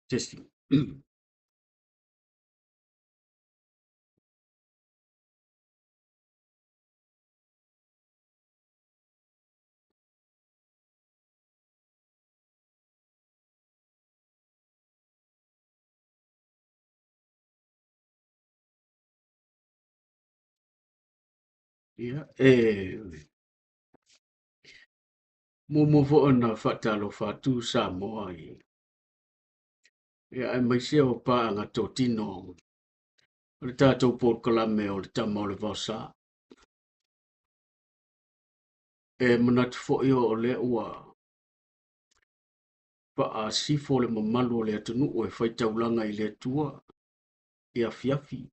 Testing. Ia, e muamua foi ona faatalofa atu Samoa i ia aemaise o paaga totino o le tatou polokalame o le Tama o le Vaosa. E manatu foi o lea ua faasifo le mamalu o le atunuu e faitaulaga i le Atua i afiafi,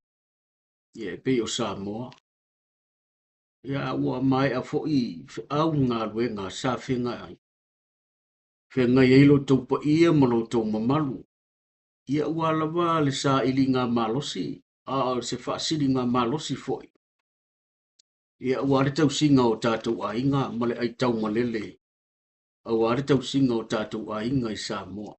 ia e pei o Samoa. Ia ua maea foi feau ma galuega sa feagai ai lo outou paia ma lo outou mamalu. Ia ua lava le sailiga malosi, a o se faasiliga malosi foi. Ia ua le tausiga o tatou aiga ma le aitau malele, aua le tausiga o tatou aiga i Samoa.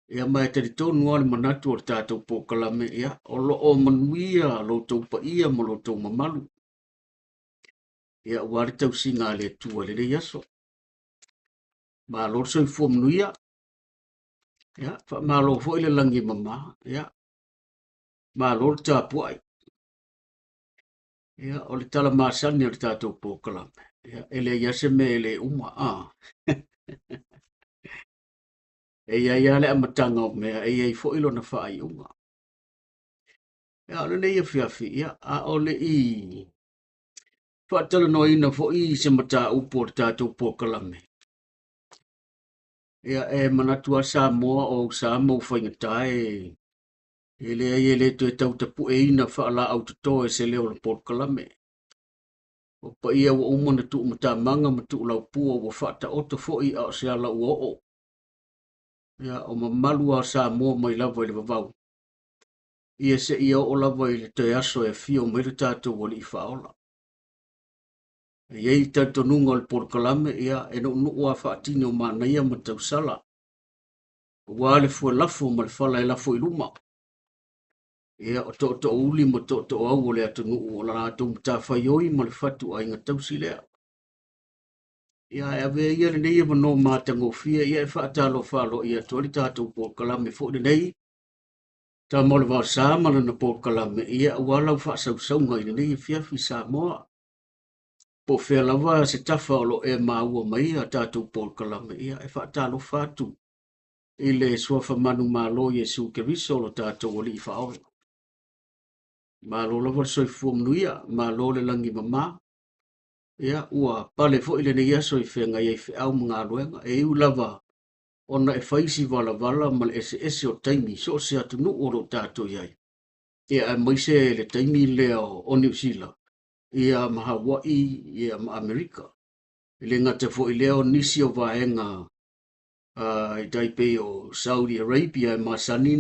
Ia ma e talitonu lava le manatu o le tatou polokalame, ia o lo o manuia lo outou paia ma lo outou mamalu. Ia ua le tausiga a le Atua i lenei aso. Malo le soifua manuia. Ia, faamalo foi le lagi e mama. Ia, malo le tapuai. Ia, o le tala masani o le tatou polokalame. Ia, e leai lava se mea e le uma. E i ai lava le amataga o mea, e i ai foi lona faaiuga. Ia, o lenei afiafi, ia, a o le i faatalanoaina foi se mataupu o le tatou polokalame, ia, e manatu lava Samoa o ou sa ma ou faigata e leai e le toe tautapueina faalaau toto e se leo o le polokalame. O paia ua uma na tuumatamaga ma tuulaupua ua faataoto foi a o se ala ua oo. Ia, o mamalu a Samoa mai lava i le vavau. Ia se ia oo lava i le toe aso e afio mai le tatou alii faaola. E i ai talitonuga o le polokalame, ia, e nuunuu lava faatini o manaia ma tausala. Aua le fuelafo ma le fala e lafo i luma. Ia, o tootoouli ma tootooau o le atunuu o la latou matafaioi ma le fatuaiga tausi lea. Ia, e avea ia lenei avanoa matagofie, ia e faatalofa aloaia atu ai le tatou polokalame foi lenei. Tama o le Vaosa ma lana polokalame, ia ua lau faasausauga i lenei afiafi Samoa. Po o fea lava se tafa o lo o e maua mai a tatou polokalame, ia e faatalofa atu i le suafa manumalo Iesu Keriso lo tatou alii faaola. Malo lava le soifua manuia, malo le lagi mama. Ia, ua pale foi lenei aso i feagai ai feau ma galuega, e iu lava ona e fai si valavala ma le eseese o taimi so o se atunuu o lo o tatou i ai. Ia, aemaise le taimi lea o Niu Sila, ia ma Hawaii, ia ma Amerika. E le gata foi lea o nisi o vaega i tai pei o Saudi Arabia e masani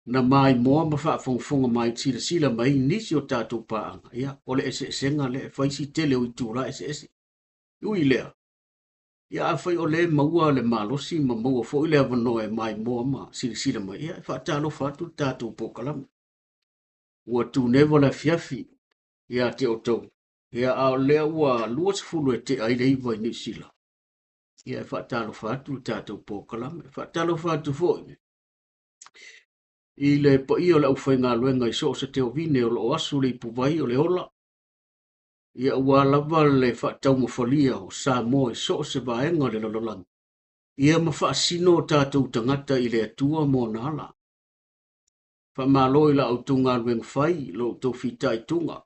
na maimoa ma faafogafoga mai silasila mai nisi o tatou paaga. Ia, o le eseesega lea e fai si tele o itula eseese. Ui lea, ia afai o le maua le malosi ma maua foi le avanoa e maimoa ma silasila mai, ia e faatalofa atu le tatou polokalame. Ua tuneva le afiafi ia te outou. Ia, a o lea ua 20 e tea ai le 9 i Niu Sila. Ia e faatalofa atu le tatou polokalame. E faatalofa atu foi i le paia o le aufaigaluega i so o se teovine o lo o asu le ipuvai o le ola. Ia ua lava le faataumafalia o Samoa i so o se vaega o le lalolagi. Ia ma faasino o tatou tagata i le Atua ma ona ala. Faamalo i la outou galuega fai, lo outou fitaituga.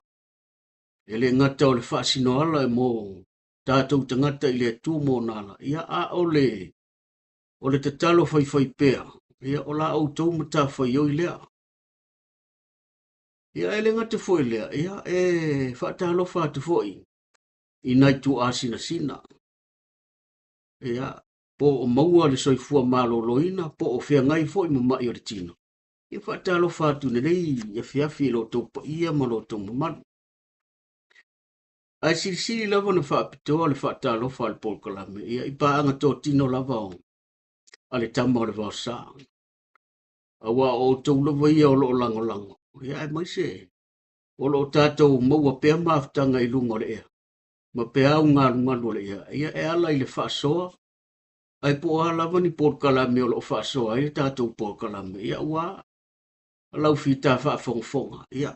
E le gata o le faasino ala e mo tatou tagata i le Atua ma ona ala. Ia a o le tatalo faifai pea, ia o la outou matafaioi lea. Ia e le gata foi lea, ia e faatalofa atu foi i nai tuaasinasina. Ia, po o maua le soifua maloloina, po o feagai foi ma mai o le tino. Ia faatalofa atu lenei afiafi i lo outou paia ma lo outou mamalu. Ae silisili lava na faapitoa le faatalofa a le polokalame, ia i paaga totino lava o a le tama o le vaosa. Aua o outou lava ia o lo o lagolago, ia aemaise o lo o tatou maua pea mafutaga i luga o le ea, ma peau galugalu o le ea, ia e ala i le faasoa, ae po o a lava ni polokalame o lo o faasoa ai le tatou polokalame, ia ua lau fita faafogafoga, ia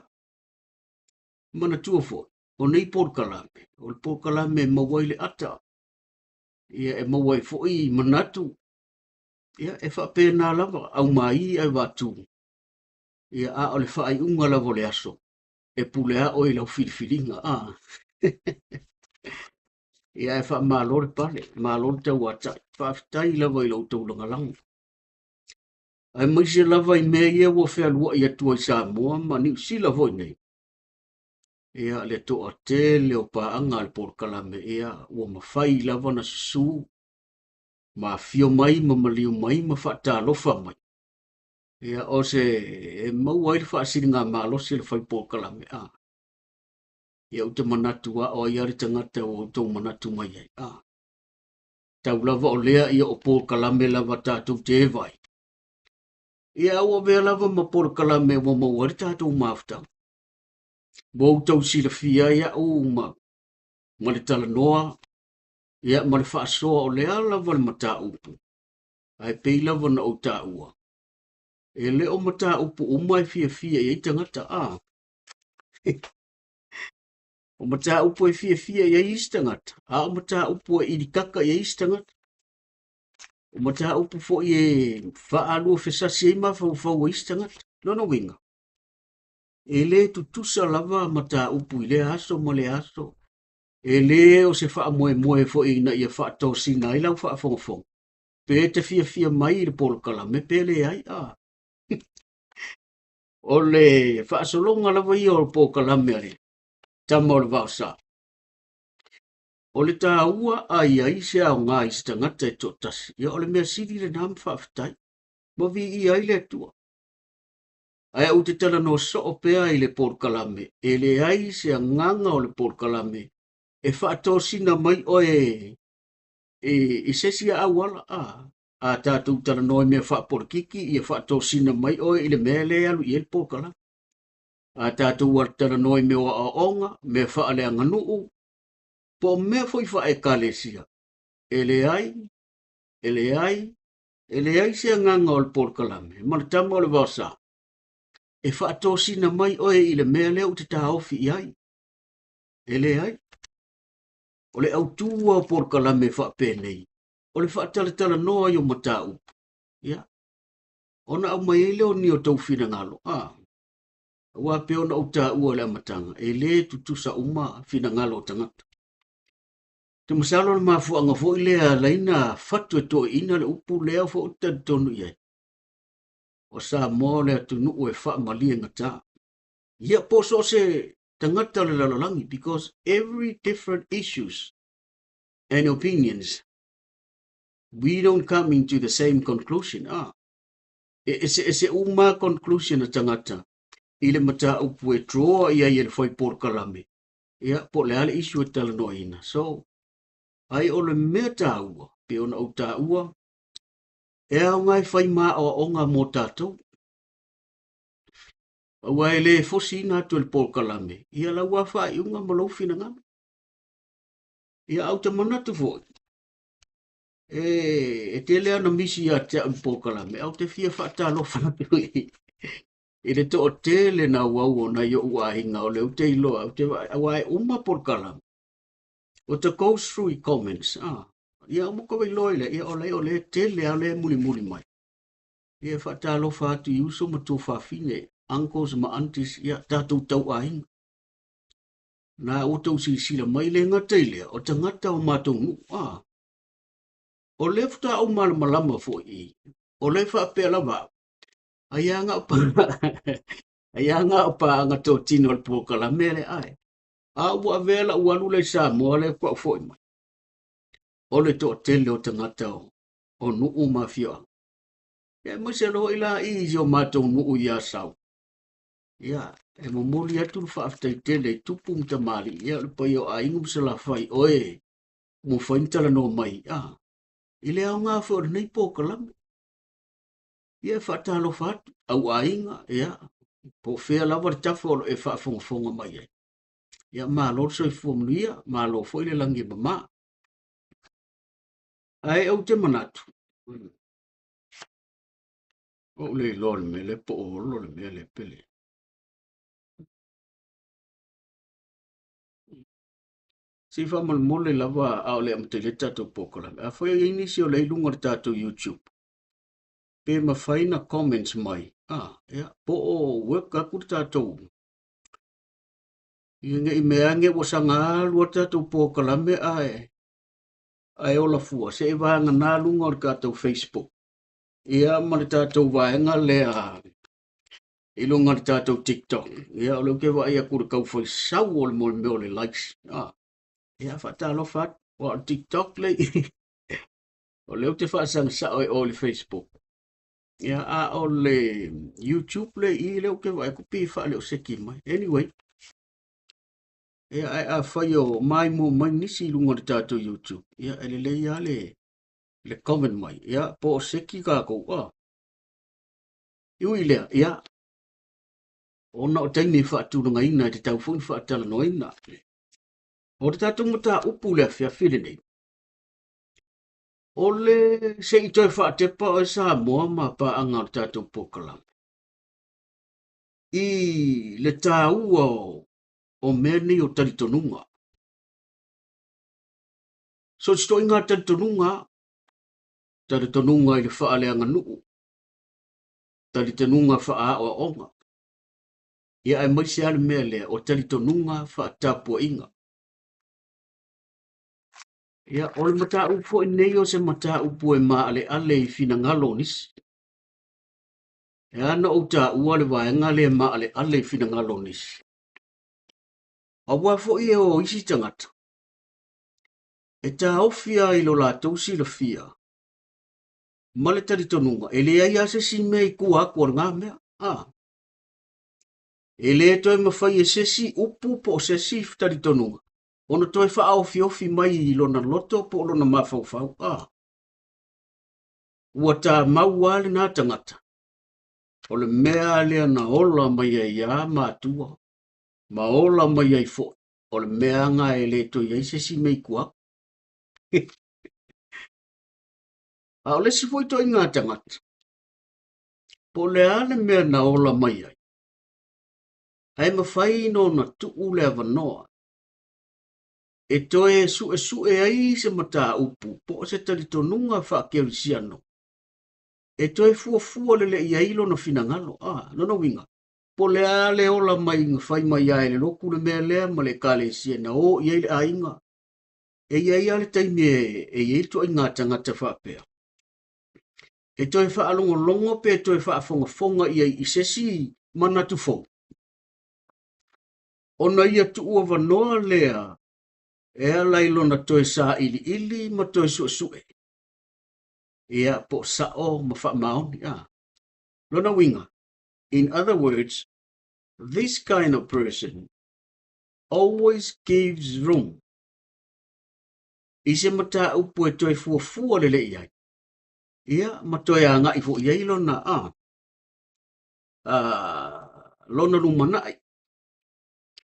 manatua foi, o nei polokalame, o le polokalame e maua ai le ata, ia e maua ai foi manatu, ia e faapena lava, aumai ae vatu, ia a o le faaiuga lava o le aso, e pule lava oe i lau filifiliga, a. Ia ae faamalo le pale, malo le tauatai, faafetai lava i lo outou lagolago. Aemaise lava i mea ia ua fealuai atu ai Samoa ma Niu Sila foi nei. Ia le toatele o paaga a le polokalame, ia ua mafai lava ona susu ma afio mai ma maliu mai ma faatalofa mai. Ia o se e maua ai le faasiligamalosi o le fai polokalame a. Ia ou te manatu a o ai lava le tagata ua outou manatu mai ai a. Tau lava o lea ia o polokalame lava tatou te eva ai. Ia a ua avea lava ma polokalame ua maua ai le tatou mafutaga. Ua outou silafia ai au ma le talanoa ia ma le faasoa o lea lava le mataupu. Ae pei lava na ou taua, e le o mataupu uma e fiafia i ai tagata a. O mataupu e fiafia i ai isi tagata, a o mataupu e ilikaka i ai isi tagata. O mataupu foi e faaluafesasi ai mafaufau o isi tagata. Lona uiga, e le tutusa lava mataupu i lea aso ma lea aso. E le o se faamoemoe foi ina ia faatosina ai lau faafogafoga, pe te fiafia mai i le polokalame pe leai. A. O le faasologa lava ia o le polokalame a le tama o le vaosa. O le taua a i ai se aoga i se tagata e toatasi, ia o le mea sili lena ma faafetai, ma viia ai le Atua. Ae ou te talanoa soo pea i le polokalame, e leai se agaga o le polokalame e faatosina mai oe i se isi auala. A tatou talanoa i mea faapolokiki, ia faatosina mai oe i le mea lea e alu i ai le polokalame. A tatou talanoa i mea o aoaoga, mea faaleaganuu, po o mea foi faaekalesia, e leai, e leai, e leai se agaga o le polokalame ma le tama o le vaosa e faatosina mai oe i le mea lea ou te taofi i ai. E leai. O le autu o polokalame faapenei, o le faatalatalanoa ai o mataupu, ia, ona aumai ai lea o ni o tou finagalo, a, aua pei ona ou taua i le amataga, e le tutusa uma finagalo o tagata. Te masalo o le mafuaaga foi lea ala ai ona fatu e toeaiina le upu lea foi ou te talitonu i ai. O Samoa o le atunuu e faamalie gata. Ia po o so o se tagata o le lalolagi, because every different issues and opinions, we don't come into the same conclusion. Ah, e eseese uma conclusion a tagata i le mataupu e draw i ai e le fai polokalame. Ia, po o le a le issue e talanoaina. So, ai o le mea taua, pei ona ou taua, e aoga e fai ma aoaoga mo tatou. Aua e le fosiina atu e le polokalame, ia lau lava faaiuga ma lou finagalo. Ia, ae ou te manatu foi, e tele lava ona misi ia te au i le polokalame, ae ou te fia faatalofa atu i le toatele naauau o nai o'u aiga o lea ou te iloa, ou te vaai, aua e uma polokalame, o te go through i comments, ah, ia uma ka iloa i le, ia o lea o lea tele lava lea e mulimuli mai. Ia e faatalofa atu i uso ma tuafafine, uncles ma aunties, ia tatou tauaiga. Na ua tou silasila mai le gata i lea, o tagata o matou nuu, ah, o lea faatoa ou malamalama foi i, o lea faapea lava au, ai lava na o paaga totino o le polokalame lea ae. A ua avea lau alu lea i Samoa lea faatoa ou foi mai. O le toatele o tagata o nuu ma afioaga. Ia aemaise loa foi la i si o matou nuu i Asau. Ia, e momoli atu le faafetai tele i tupu ma tamalii, ia o le paia o aiga ma Salafai, oe ua mafai ona talanoa mai, ah, i le aoga foi o lenei polokalame. Ia e faatalofa atu, au aiga, ia, po o fea lava le tafa o lo o e faafogafoga mai ai. Ia, malo le soifua manuia, malo foi le lagi e mama. Ae ou te manatu, ou le iloa le mea lea po o olo le mea lea pele. Se i faamolemole lava a o le amatalia le tatou polokalame. Afai o i ai nisi o lea i luga o le tatou YouTube, pe mafai na comments mai, ah, ia, po o work atu le tatou Ia ne i mea ane ua saga alu a tatou polokalame ae ae ola fua, se i vagana luga o le tatou Facebook ia ma le tatou vaega lea i luga o le tatou TikTok. Ia o lea ou te vaai atu i le tau fai sau o le mea o le likes. Ah, ia faatalofa atu. Aua o le TikTok le o lea ou te faasaga sao i o i le Facebook. Ia a o le YouTube le i lea ou te vaai atu pei e faaleoseki mai. Anyway, ia ae afai o maimoa mai nisi i luga o le tatou YouTube, ia e lelei lava le comment mai. Ia po o seki tatou, ah. E ui i lea, ia, ona o taimi e faatulagaina e tatau foi ona faatalanoaina. O le tatou mataupu i le afiafi lenei, o le se i toe faatepa oe Samoa ma paaga o le tatou polokalame i le taua o mea nei o talitonuga. So o se ituaiga talitonuga, talitonuga i le faaleaganuu, talitonuga faaaoaoga, ia aemaise lava le mea lea o talitonuga faatapuaiga. Ia, o le mataupu foi lenei o se mataupu e maaleale i finagalo o nisi. E ala ona ou taua le vaega lea e maaleale i finagalo o nisi, aua foi e o isi tagata e taofi lava i lo latou silafia ma le talitonuga e leai lava se isi mea i tua atu o lena mea. A. E le toe mafai e se isi upu po o se isi talitonuga ona toe faaofiofi mai i lona loto po o lona mafaufau. A. Ua tamau lava lena tagata. O le mea lea na ola mai ai lava matua ma ola mai ai foi, o le mea lena e le toe i ai se isi mea i tua atu. A o le isi foi ituaiga tagata, po o le a le mea na ola mai ai, ae mafai ona tuu le avanoa e toe suesue ai se mataupu po o se talitonuga faakerisiano e toe fuafua lelei ai lona finagalo. A, lona uiga, po o le a le ola mai na fai mai lava e le lotu le mea lea ma le ekalesia na o i ai le aiga, E i ai lava le taimi e i ai le ituaiga tagata faapea, e toe faalogologo pe toe faafogafoga i ai i se isi manatu fou, ona ia tuuavanoa lea e ala i lona toe sailiili ma toe suesue, ia, po o sao ma faamaoni. A. Lona uiga, in other words, this kind of person always gives room i se mataupu e toe fuafua lelei ai, ia, ma toe agai foi i ai lona, a, a, lona lumanai.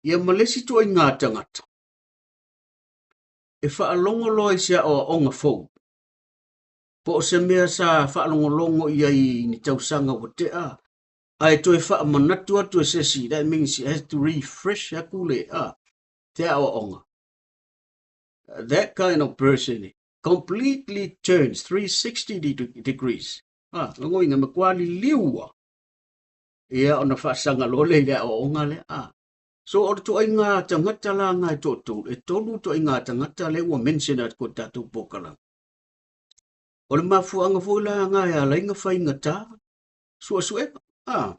Ia ma le isi ituaiga tagata, e faalogo loa i se aoaoga fou, po o se mea sa faalogologo i ai i ni tausaga ua tea, ae toe faamanatu atu e se isi, that means he has to refresh atu le, a, te aoaoga. That kind of person completely turns 360 degrees. Ah, logoina matua liliu ia ona faasaga loa lea i le aoaoga lea. Ah. So o le ituaiga tagata la nga e toatolu, e tolu ituaiga tagata lea ua mention atu ko tatou polokalame. O le mafuaaga foi la nga e ala ai ona faigata suesuega. Ah.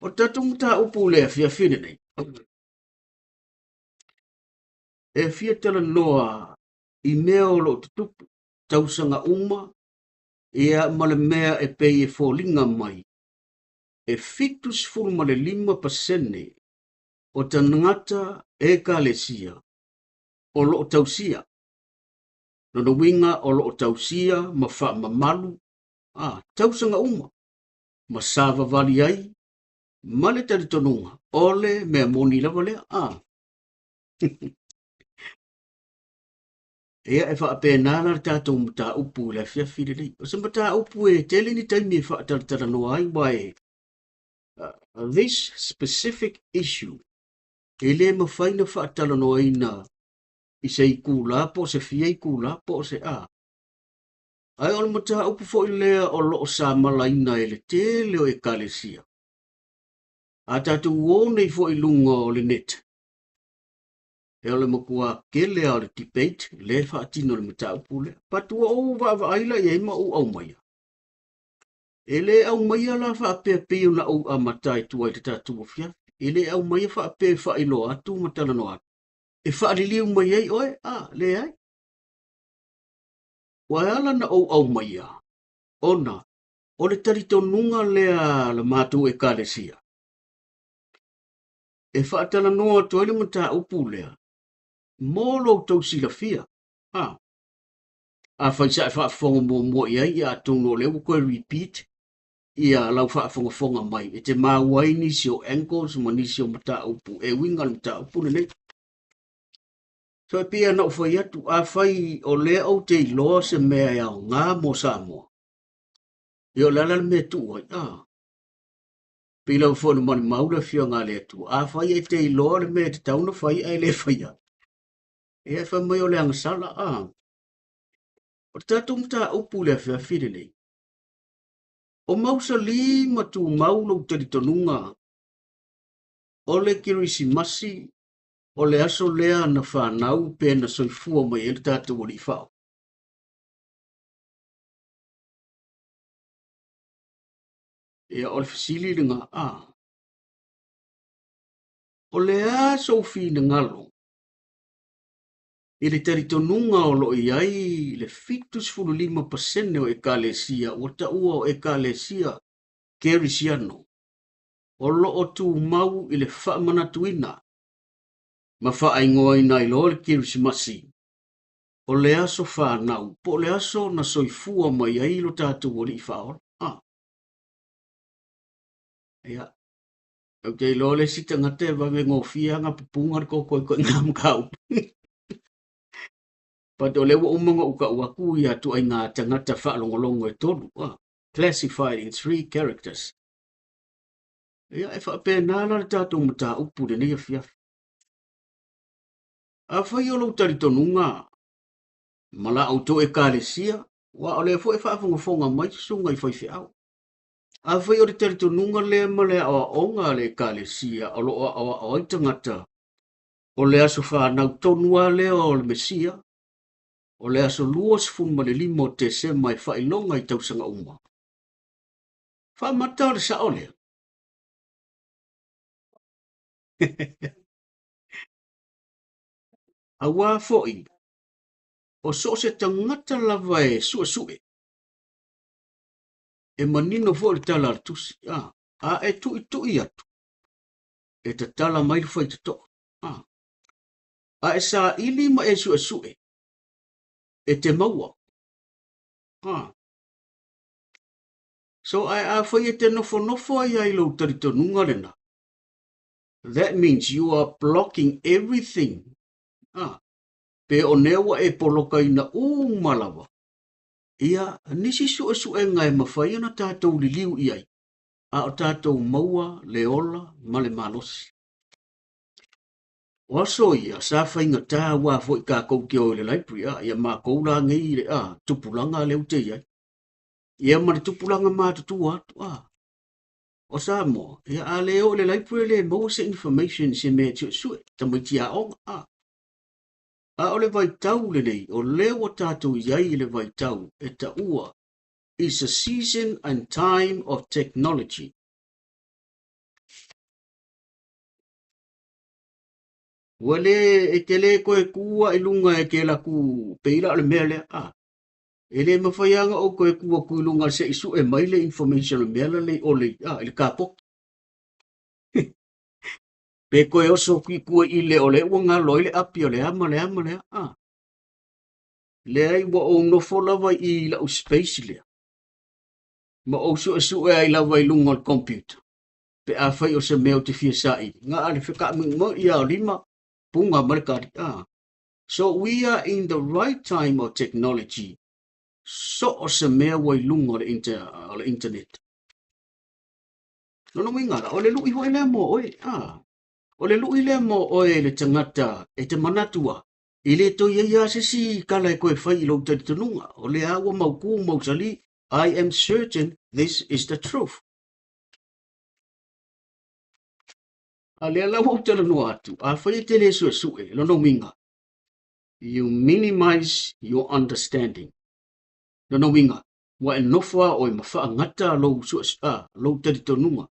O le tatou mataupu i le afiafi lenei, e fia talanoa i mea o lo o tutupu tausaga uma ia ma le mea e pei e foliga mai e 75% o tagata Ekalesia o lo o tausia. Lona uiga o lo o tausia ma faamamalu a tausaga uma ma savavali ai ma le talitonuga o le mea moni lava lea. A. Ia, e faapena la le tatou mataupu i le afiafi lenei. O se mataupu e tele ni taimi e faatalatalanoa ai, aua e this specific issue e le mafai na faatalanoaina i se itula po o se fia itula po o se a. Ae o le mataupu foi lea o lo o samalaina e le tele o ekalesia. A tatou o nei foi i luga o le net, e o le matua tele lava o le debate lea e faatino i le mataupu lea. But ua ou vaavaai la i ai ma ou aumaia. E le aumaia la faapea pei ona ou amata ai tua i le tatou afiafi. E le aumaia faapea e faailoa atu ma talanoa atu. E faaliliu mai ai oe? A, leai. Ua ala ona ou aumaia, ona o le talitonuga lea a la matou Ekalesia, e faatalanoa atu ai le mataupu lea mo lo outou silafia. A, afai sa e faafofoga muamua i ai, ia atonu o lea ua toe repeat ia lau faafogafoga mai e te maua ai nisi o angles ma nisi o mataupu e uiga i le mataupu lenei. So e pei ona ou fai atu, afai o lea ou te iloa se mea e aoga mo Samoa, ia o le a la le mea e tuu ai? A, pei lava foi ona malimau le Afioga a le Atua, afai e te iloa le mea e tatau ona fai ae le faia, ia e fai mai o le agasala. A, o le tatou mataupu i le afiafi lenei, o mausali ma tumau lou talitonuga o le Kerisimasi o le aso lea na fanau pe na soifua mai ai le tatou Alii Faaola. Ia, o le fesili lena, a, o le a sou finagalo i le talitonuga o lo o i ai le 75% o ekalesia ua taua o ekalesia Kerisiano o lo o tumau i le faamanatuina ma faaigoaina ai loa le Kerisimasi o le aso fanau po o le aso na soifua mai ai lo tatou Alii Faaola? A. Ia, ou te iloa le isi tagata e vave gofie lava ona pupuga le toto i ituaiga mataupu. But o lea ua uma ona ou tau atu ia ituaiga tagata faalogologo e tolu, classified in three characters. Ia, e faapena la le tatou mataupu i lenei afiafi. Afai o lou talitonuga ma la outou ekalesia, aua o lea foi e faafogafoga mai susuga i faifeau. Afai o le talitonuga lea ma le aoaoga a le ekalesia o lo o aoao ai tagata o le aso fanau tonu lava lea o le Mesia, o le aso 25 o Tesema e faailoga i tausaga uma, faamata o le sao lea. Aua foi, o so o se tagata lava e suesue, e manino foi le tala a le tusi, a, a e tuitui atu, e tatala mai le faitotoa, a, a e saili ma e suesue, e te maua, a. So, ae afai e te nofonofo ai ai lou talitonuga lena, that means you are blocking everything, a, pe o nea ua e polokaina uma lava, ia nisi suesuega e mafai ona tatou liliu i ai, a o tatou maua le ola ma le malosi. O aso ia, sa faigata aua foi tatou te o i le library, a, ia matou la nei le, a, tupulaga lea ua te i ai. Ia ma le tupulaga matutua atu, a. O Samoa, ia a le o i le library e le maua se information i se mea e suesue, tamaiti aoga, a. A o le vaitau lenei, o lea ua tatou i ai i le vaitau e taua is a season and time of technology. Ua le, e te le toe tu lava i luga e te alu atu pei la o le mea lea, a. E le mafai lava ona ou toe tu atu i luga se i sue mai le information o le mea la i o le, a, i le kapoti. Pe toe oso atu i tua i le o lea ua galo ai le api o le a ma le a ma le a. A. Leai, ua ou nofo lava i i la'u space lea, ma ou su'esu'e ai lava i luga o le computer, pe afai o se mea ou te fia saili, na o le feka'amuimui'i lava o lima, puga mai le tali. Ah. So we are in the right time of technology. So o se mea ua i luga o le, inter, o le internet. Lona uiga la, o le lu'i foi lea mo oe. Ah. O le lu'i lea mo oe le tagata e te manatu a, e le toe i ai lava se isi tala e toe fai i lou talitonuga. O lea ua mautu mausali, I am certain this is the truth. A lea la ua ou talanoa atu, afai e te le suesue, lona uiga, you minimize your understanding. Lona uiga, ua e nofo a oe ma faagata lou, a, lou talitonuga.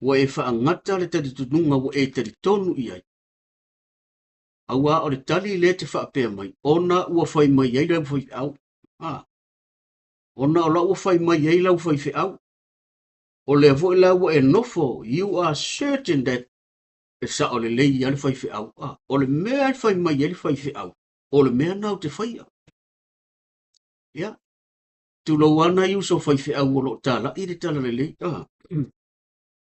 Ua e faagata le talitonuga ua e talitonu i ai. Auā o le tali lea te faapea mai, ona ua fai mai ai lau faifeau. A, ona o la ua fai mai ai lau faifeau. O lea foi la ua e nofo, you are certain that e sa'o lelei ia le faifeau. A, o le mea e fai mai ai le faifeau, o le mea na ou te faia. Ia, tulou a nai uso faifeau o lo o tala'i le tala lelei. A,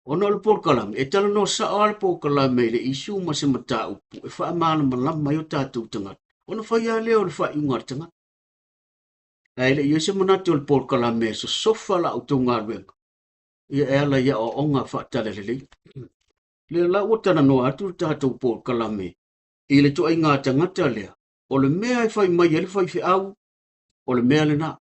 ona o le polokalame, e talanoa sa'o a le polokalame i le issue ma se mataupu e faamalamalama ai o tatou tagata. Ona fai lava lea o le faaiuga a le tagata. Ae le i i ai se manatu o le polokalame e sosofa la outou galuega, ia e ala i aoaoga faatalalelei. Lea la ua talanoa atu le tatou polokalame i le ituaiga tagata lea, o le mea e fai mai ai le faifeau, o le mea lena.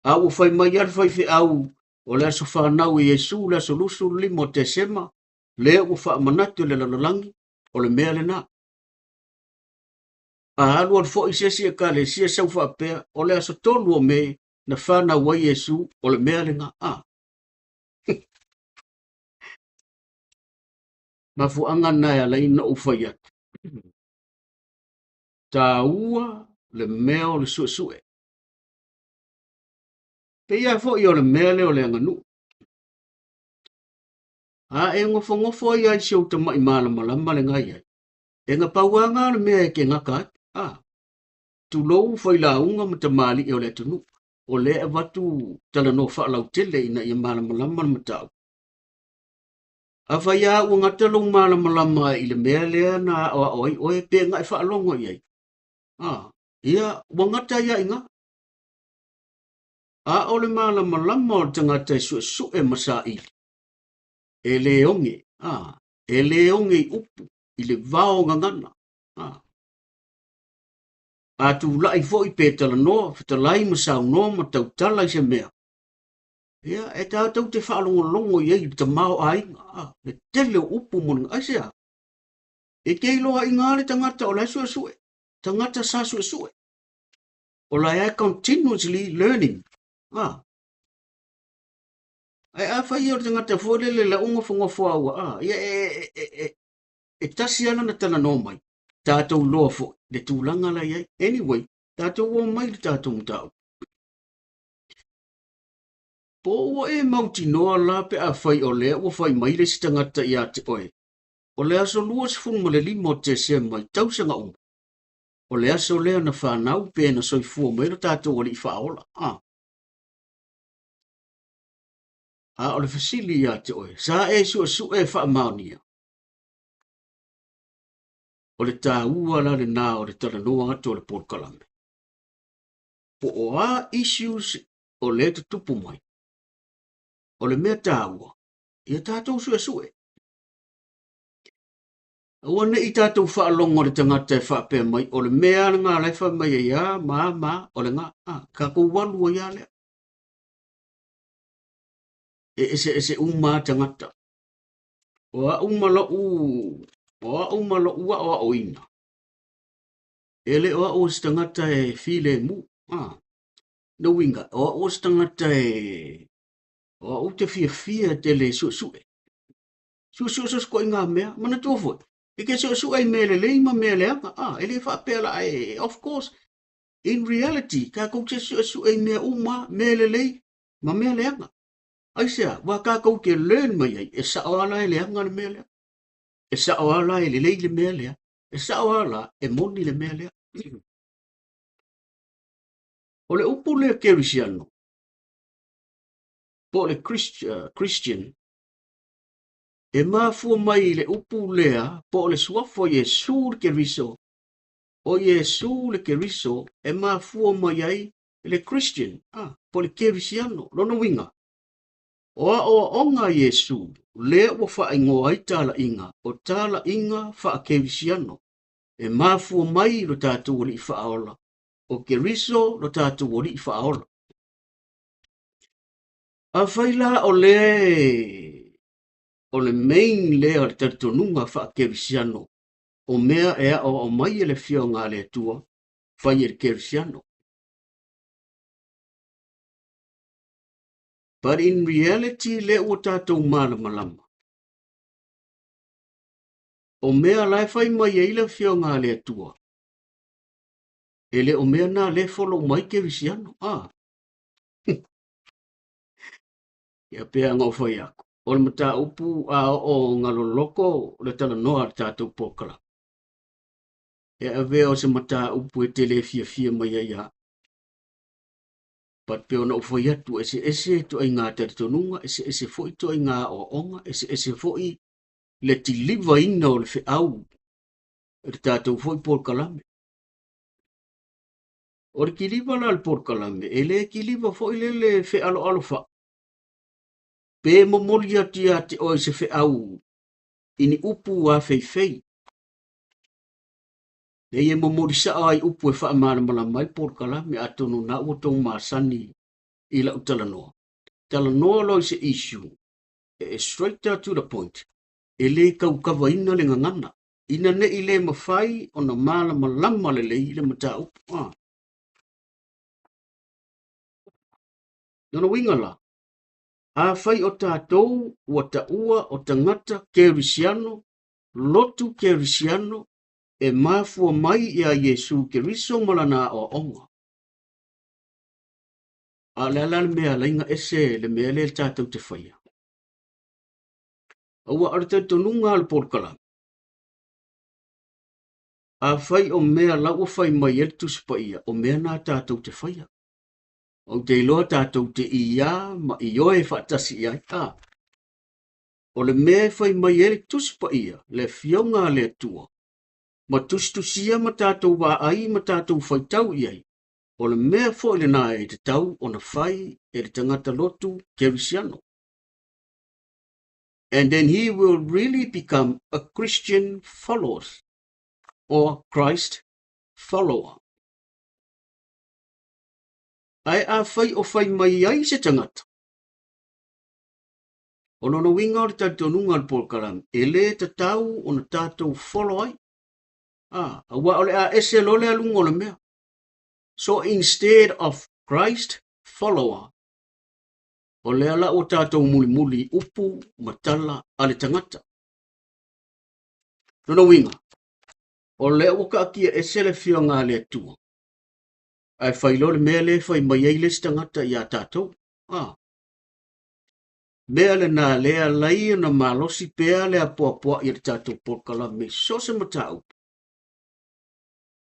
A ua fai mai lava le faifeau o le aso fanau e Iesu, le aso 25 o Tesema, lea ua faamanatu e le lalolagi, o le mea lena. A alu alu foi se isi ekalesia sau faapea, o le aso 3 o Me na fanau ai Iesu, o le mea lena. A. Mafuaaga na e ala ai ona ou fai atu. Taua le mea o le suesue. Pei foi o le mea lea o le aganuu. A e nofonofo ai ai si ou tama'i malamalama lena i ai. E na pauaga o le mea e te gata ai. A. Tulou failauga ma tamalii o le atunuu. O lea e avatu talanoa faalautele ina ia malamalama le mataupu. Afai lava ua gata lou malamalama i le mea lea na aoao ai oe pe na e faalogo i ai. A, ia, ua gata ai lava i ina. A o le malamalama o le tagata e suesue ma saili, e le oge, a, e le oge i upu, i le vao gagana. A, a tula'i foi pe talanoa, fetalai ma saunoa ma tautala i se mea, ia, e tatou te faalogologo i ai i le tamaoaiga, a, le tele o upu mo le aisea. E te iloa i ina le tagata o la e suesue, tagata sa suesue. O la e continuously learning. A. Ae afai o le tagata foi lele la u nofonofo a ua, a, ia e tasi lava lana talanoa mai. Tatou iloa foi le tulaga la i ai. Anyway, tatou o mai le tatou mataupu. Po ua e mautinoa la pe afai o lea ua fai mai le isi tagata ia te oe, o le aso 25 o Tesema i tausaga uma, o le aso lea na fanau pe na soifua mai lo tatou Alii Faaola. A. A o le fesili ia te oe, sa e suesue e faamaonia? O le taua la lena o le talanoa atu o le polokalame. Po o a issues o lea tutupu mai. O le mea taua, ia tatou suesue. Aua ne'i tatou faalogo i le tagata e faapea mai, o le mea lena la e fai mai ai a ma a ma a, o lena. A, tatou alu ai lava lea. E eseese uma a tagata. O a'u ma lo'u, o a'u ma lo'u a'oa'oina, e le o a'u o se tagata e filemu. A, no uiga, o a'u o se tagata e, o a'u te fiafia tele e suesue. Suesue so se koʻi ngā mea, manatua foi, e ke suesue ai mea lelei ma mea leaga. A, e le faapea la e, of course, in reality, tatou te suesue i mea uma, mea lelei ma mea leaga. Aisea, ua tatou te learn mai ai, e sa'o ala e leaga le mea lea. E sa'o ala e lelei le mea lea. E sa'o ala e moni le mea lea. O le upu lea kerisiano, po o le Christian, e mafua mai i le upu lea po o le suafa o Iesu le Keriso, o Iesu le Keriso e mafua mai ai le Christian, po o le kerisiano. Lona uiga, o aoaoga a Iesu lea ua faaigoa ai talaiga o talaiga faakerisiano e mafua mai i lo tatou Alii Faaola, o Keriso lo tatou Alii Faaola. Afai la o lea o le main lea o le talitonuga faakerisiano o mea e aoao mai e le Afioga a le Atua, fai e le kerisiano. But in reality lea ua tatou malamalama, o mea la e fai mai ai le Afioga a le Atua, e le o mea na lea e follow mai kerisiano. Ia pei ona ou fai atu, o le mataupu a oo galoloko le talanoa a le tatou polokalame, e avea o se mataupu e te le fiafia mai ai a. But pei ona ou fai atu, eseese ituaiga talitonuga, eseese foi ituaiga aoaoga, eseese foi le tilivaina o le feau e le tatou foi polokalame. O le kiliva la o le polokalame, e le kiliva foi lele fealoalo faa, pe momoli atu ia te oe se feau i ni upu afeifei. Nei e momoli sao ai upu e faamalamalama ai le polokalame, atonu na ua tou masani i lau talanoa. Talanoa loa i se issue, e straight to the point, e le kaukavaina le gagana, ina ne i le mafai ona malamalama lelei le mataupu. Lona uiga la, afai o tatou ua taua o tagata kerisiano, lotu kerisiano, e mafua mai ia Iesu Keriso ma lana aoaoga. A o le a la le mea alaiga ese le mea lea tatou te faia? Aua o le talitonuga o le polokalame, afai o mea la ua fai mai ai le Tusi Paia, o mea na tatou te faia. Ou te iloa tatou te ia ma ioe faatasi i ai. O le mea e fai mai ai le Tusi Paia, le Afioga a le Atua, ma tusitusia ma tatou vaai ma tatou faitau i ai, o le mea foi lena e tatau ona fai e le tagata lotu kerisiano. And then he will really become a Christian follower or Christ follower. Ae afai o fai mai ai se tagata, o lona uiga o le talitonuga o le polokalame, e le tatau ona tatou follow ai. Aua o le a ese loa le aluga o le mea. So instead of Christ follower, o lea la ua tatou mulimuli i upu ma tala a le tagata. Lona uiga, o lea ua kaatia ese le Afioga a le Atua, ae fai loa le mea lea e fai mai ai le isi tagata ia tatou. Mea lena lea alai ona malosi pea le apoapoai a le tatou polokalame i so o se mataupu.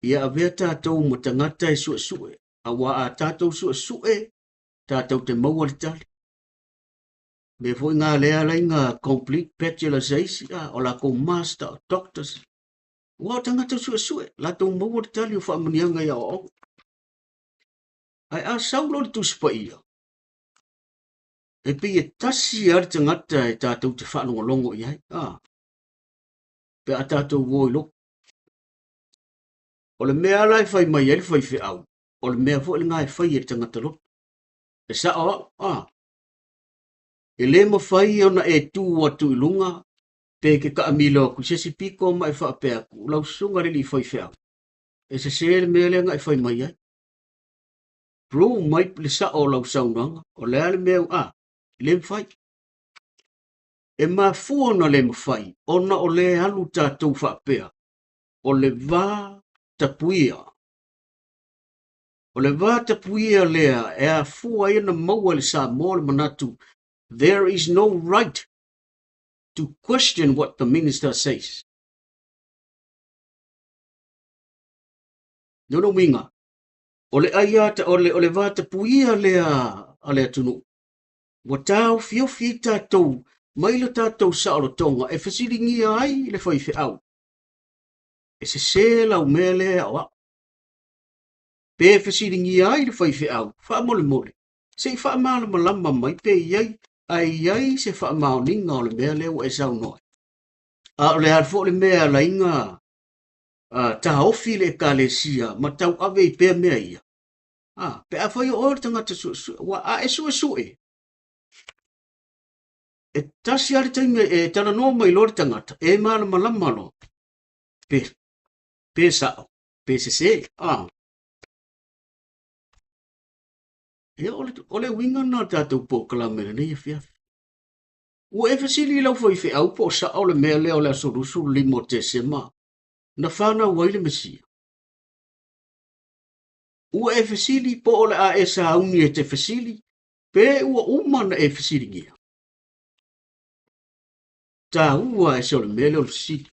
Ia avea tatou ma tagata e suesue, aua a tatou suesue, tatou te maua le tali. Mea foi ngā lea alai ngā complete bachelors a isi, o lakou master, o doctors. Ua o tagata suesue, latou maua le tali o faamanuiaga i aoaoga. Ae a sau loa le Tusi Paia, e pei e tasi lava le tagata e tatou te faalogologo i ai, pe a tatou o i loko. O le mea la e fai mai ai le faifeau, o le mea foi lena e fai e le tagata loto. E sao au, e le mafai ona e tu atu i luga pe ke kaamilo atu i se isi pito ma e faapea atu, lau susuga le alii faifeau, e sese le mea lea na e fai mai ai. Prove mai le sao o lau saunoaga, o le a le mea, le mafai. E mafua ona le mafai, ona o le alu tatou faapea, o le va tapuia. O le va tapuia lea e afua ai ona maua e le Samoa le manatu, there is no right to question what the minister says. Lona uiga, o le aia o le, o le vatapuia lea a le atunuu, ua taofiofi ai tatou mai lo tatou saolotoga e fesiligia ai le faifeau. E sesē lau mea lea e aoao. Pe fesiligia ai le faifeau, faamolemole, se i faamalamalama mai pe i ai a i ai se faamaoniga o le mea lea ua e saunoa ai. A o le a foi le mea e ala ai ona taofi le Ekalesia ma tauave ai pea mea ia? Pe afai o oe o le tagata suesue, aua a e suesue, e tasi lava le taimi e talanoa mai loa le tagata, e malamalama loa pe, pe sao, pe sesē. Ia, o le uiga lena o le tatou polokalame i lenei afiafi. Ua e fesili i lau faifeau po o sao le mea lea o le aso 25 o Tesema na fanau ai le Mesia? Ua e fesili po o le a e sauni e te fesili pe ua uma ona e fesiligia? Taua ese o le mea lea o le fesili.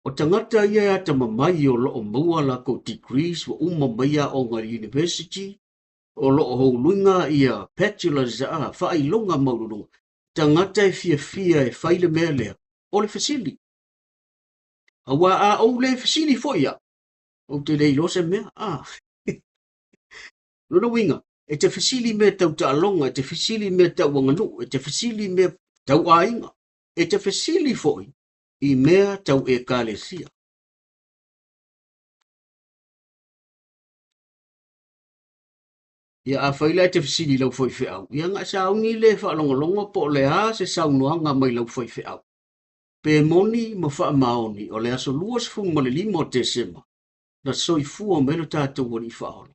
O tagata ia e atamamai o lo o maua a latou degrees ua uma mai aoga i le university, o lo o houluina ia bachelors a faailoga maualuluga, tagata e fiafia e fai le mea lea, o le fesili. Aua a ou le fesili foi au, ou te le iloa se mea. Lona uiga, e te fesili i mea tau taaloga, e te fesili i mea tau aganuu, e te fesili i mea tau aiga, e te fesili foi i mea tau ekalesia. Ia, afai la e te fesili i lau faifeau, ia na e sauni lea e faalogologo po o le a se saunoaga mai lau faifeau. Pe moni ma faamaoni o le aso 25 o Tesema na soifua mai lo tatou Alii Faaola.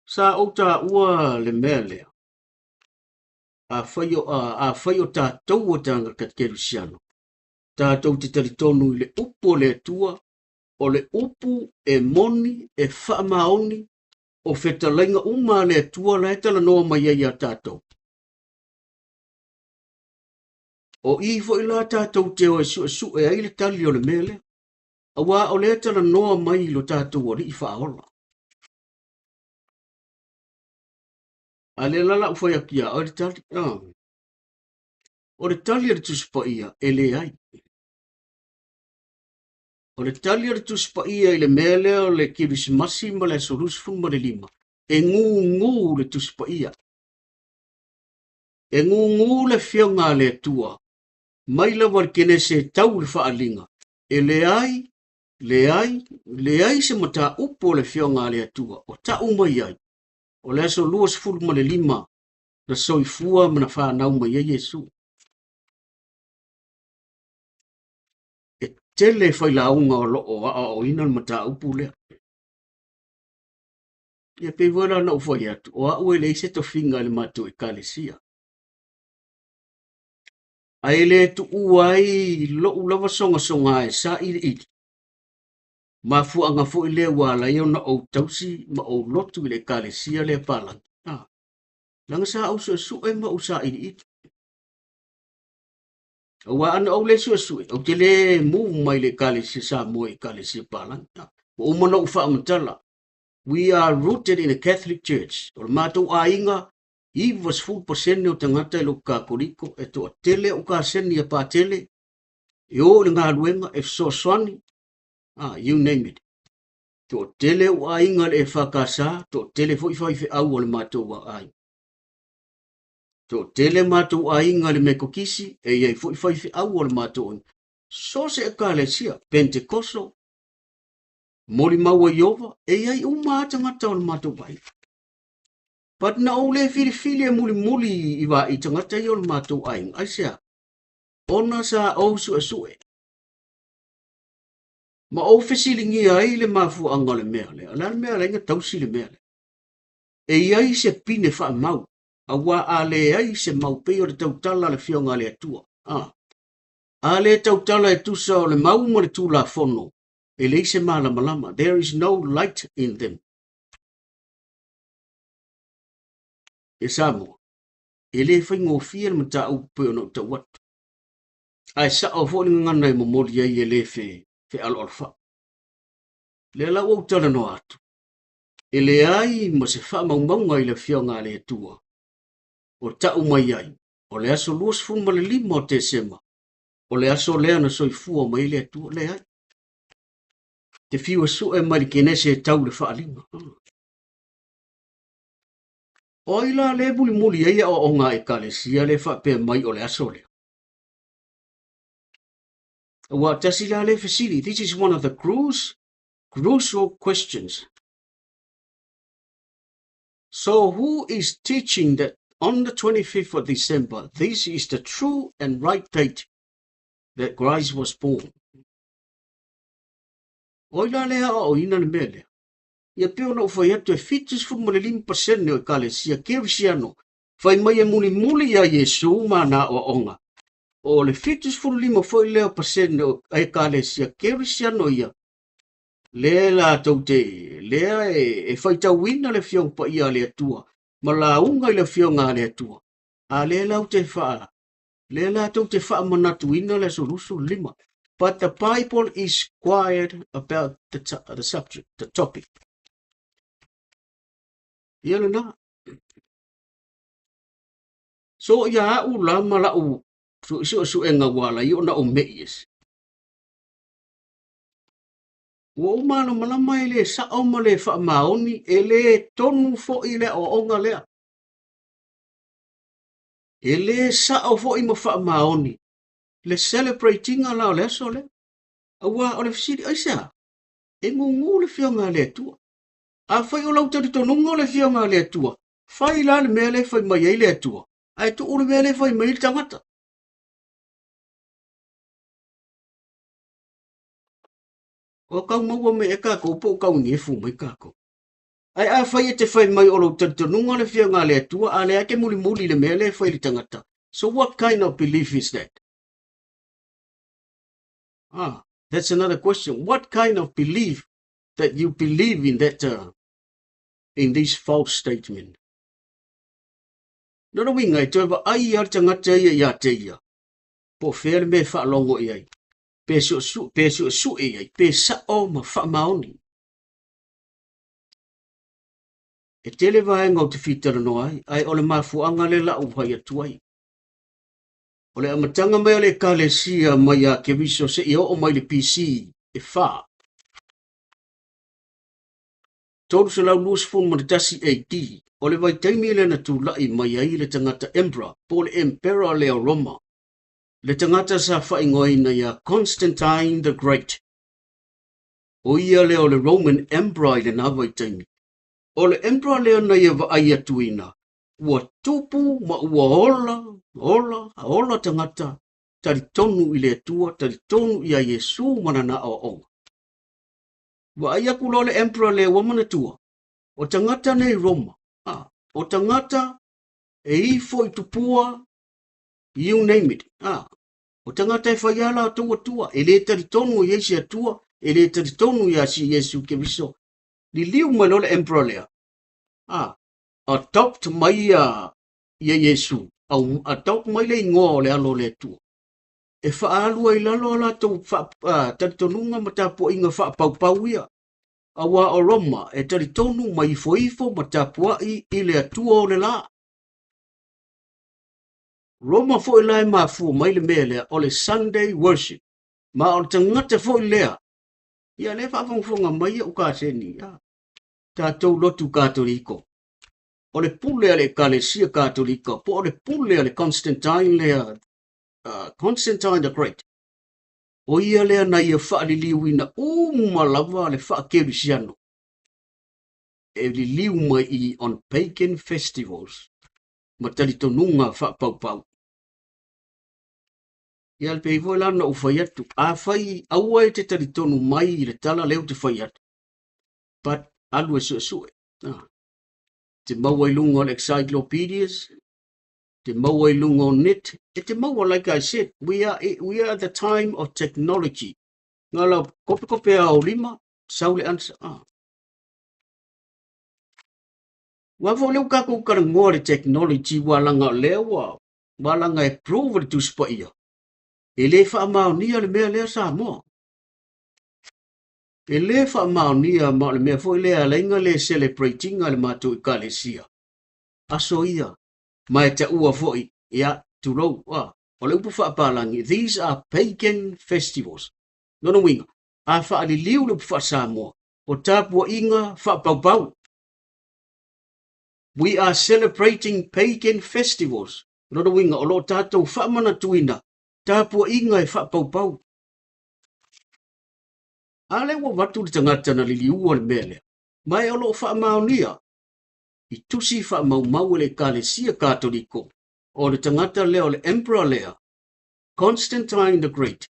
Sa ou taua le mea lea, afai o, afai o tatou o tagata kerisiano, tatou te talitonu i le upu o le Atua, o le upu e moni, e faamaoni, o fetalaiga uma a le Atua la e talanoa mai ai iā tatou. O i foi la tatou te o e suesue ai le tali o le mea lea, aua o lea e talanoa mai i lo tatou Alii Faaola. A lea la o le a ou fai atu iā oe le tali. O le tali a le Tusi Paia, e leai. O le tali a le Tusi Paia i le mea lea o le Kerisimasi ma le aso 25, e gūgū le Tusi Paia. E gūgū le Afioga a le Atua, mai lava i le Kenese e tau i le Faaaliga, e leai, leai, leai se mataupu o le Afioga a le Atua o tau mai ai, o le aso 25 na soifua ma na fanau mai ai Iesu. E tele failauga o lo o aoaoina le mataupu lea. Ia pei foi la ona ou fai atu, o au e leai se tofiga i le matou ekalesia. Ae le tuua ai lou lava sogasoga e sailiili. Mafuaaga foi lea ua ala ai ona ou tausi ma ou lotu i le ekalesia lea palagi. Leaga sa ou suesue ma ou sailiili. Aua ana ou le suesue, ou te le move mai le ekalesia Samoa i ekalesia palagi. Ua uma ona ou faamatala, We are rooted in a Catholic Church. O le matou aiga, 90% o tagata e lotu Katoliko, e toatele o kaseni a Patele, e o i le galuega, e fesoasoani, you name it. Toatele o aiga le EFKS, toatele foi faifeau o le matou aiga. Toatele matou aiga le Metotisi, e i ai foi faifeau o le matou aiga. So se ekalesia, Pentekoso, molimau a Ieova, e i ai uma lava tagata o le matou aiga. But na ou le filifili e mulimuli i vaai tagata ia o le matou aiga. Aisea? Ona sa ou suesue. Ma ou fesiligia ai le mafuaaga o le mea lea. O le a le mea e ala ai ona tausi le mea lea? E i ai se pine faamau, aua a leai se mau pei o le tautala a le Afioga a le Atua. A le tautala e tusa o le mau ma le Tulafono, e leai se malamalama, there is no light in them. E Samoa, e le faigofie le mataupu pei ona ou tau atu. Ae sa'o foi le gagana e momoli ai e le fealoalofa'u. Lea la ua ou talanoa atu, e leai ma se faamaumauga i le Afioga a le Atua o ta'u mai ai, o le aso 25 o Tesema, o le aso lea na soifua mai ai le Atua. Leai. Te fiu e su'e mai le Kenese e tau le faaaliga. O ai la lea e mulimuli ai aoaoga a Ekalesia lea e faapea mai o le aso lea? Aua tasi la lea fesili, this is one of the crucial questions. So who is teaching that on the 25th of December, this is the true and right date that Christ was born? O ai la lea aoaoina le mea lea? Ia pei ona ou fai atu e 75% o Ekalesia Kerisiano fai mai e mulimuli iā Iesu ma ana aoaoga. O le 75 foi lea o pasene o Ekalesia Kerisiano ia, lea latou te, lea e faitauina le Afioga Paia a le Atua ma lauga i le Afioga a le Atua. A lea lau te wha, lea latou te faamanatuina le aso 25. But the Bible is quiet about the subject, the topic. Ia lena. So ia a'u la ma la'u su'esu'ega ua ala ai ona ou me'i ese. Ua ou malamalama e le sa'o ma le faamaoni, e le tonu fo'i le aoaoga lea. E le sa'o fo'i ma faamaoni le celebrate-iga la o le aso lea. Aua o le fesili, aisea? E gugu le Afioga a le Atua. Afai o lau talitonuga o le Afioga a le Atua, fai la le mea lea e fai mai ai le Atua, ae tuu le mea lea e fai mai ai le tagata. O kau maua mai e kākou po o kau ngefu mai kākou. Ae afai e te fai mai o lou talitonuga o le Afioga a le Atua, a lea e te mulimuli le mea lea e fai le tagata. So what kind of belief is that? Ah, that's another question. What kind of belief that you believe in that in this false statement? Nona uiga e toe vaai a le tagata ia iā te ia, po o fea le mea e faalogo i ai, pe su'esu'e i ai, pe sa'o ma faamaoni. E tele vaega ou te fitalanoa ai, ae o le mafuaaga lea la'u fai atu ai. O le amataga mai o le Ekalesia mai iā Keriso seia oo mai i le BC e 4, 321 AD, o le vaitaimi lea na tula'i mai ai le tagata emperor, po o le emperor lea o Roma, le tagata sa faaigoaina ia Constantine the Great. O ia lea o le Roman Emperor i lena vaitaimi. O le emperor lea na ia vaai atuina, ua tupu ma ua ola, ola, ola tagata, talitonu i le Atua, talitonu iā Iesu ma lana aoaoga. Vaai aku loa le emperor lea ua manatua, o tagata nei Roma, a, o tagata e ifo i tupua, you name it, a, o tagata e fai a latou atua, e le talitonu i ai se Atua, e le talitonu iā si Iesu Keriso. Liliu mai loa le emperor lea, a, adopt mai ia Iesu, au, adopt mai le igoa o le Alo o le Atua. E faaalu ai lalo a latou talitonuga ma tapuaiga faapaupau ia. Aua o Roma e talitonu ma ifoifo ma tapuai i le Atua o le lā. Roma foi la e mafua mai le mea lea o le Sunday worship. Ma o le tagata foi lea, ia lea e faafogafoga mai ia'u kaseni, ia, tatou lotu Katoliko. O le pule a le Ekalesia Katolika, po o le pule a le Constantine lea, Constantine the Great, o ia lea na ia faaliliuina uma lava le faakerisiano e liliu mai i on pagan festivals ma talitonuga faapaupau. Ia le pei foi la na ou fai atu, afai aua e te talitonu mai i le tala lea ou te fai atu, but alu e su'esu'e. Ah. Te maua i luga o le encyclopedias, te maua i luga o net, e te maua, like I said, we are at the time of technology. Ngā lau kope kope a o lima, sau le answer. Ah. Ua fo leu kākou talanoa le technology ua laga o lea ua laga e prove le Tusi Paia. E le faamaonia le mea lea Samoa. E le faamaonia ma o le mea foi lea alainga le celebrate ina le matou ekalesia. Aso ia, ma e taua foi, ia, tulou, a, o le upu faapalagi, these are pagan festivals. Lona uiga, a faaliliu le upu faa-Samoa, o tapuaiga faapaupau. We are celebrating pagan festivals. Lona uiga, o lo o tatou faamanatuina tapuaiga e faapaupau. A lea ua avatu le tagata na liliua le mea lea, ma e o lo o faamaonia i tusi faamaumau e le Ekalesia Katoliko, o le tagata lea o le Emperor lea, Constantine the Great,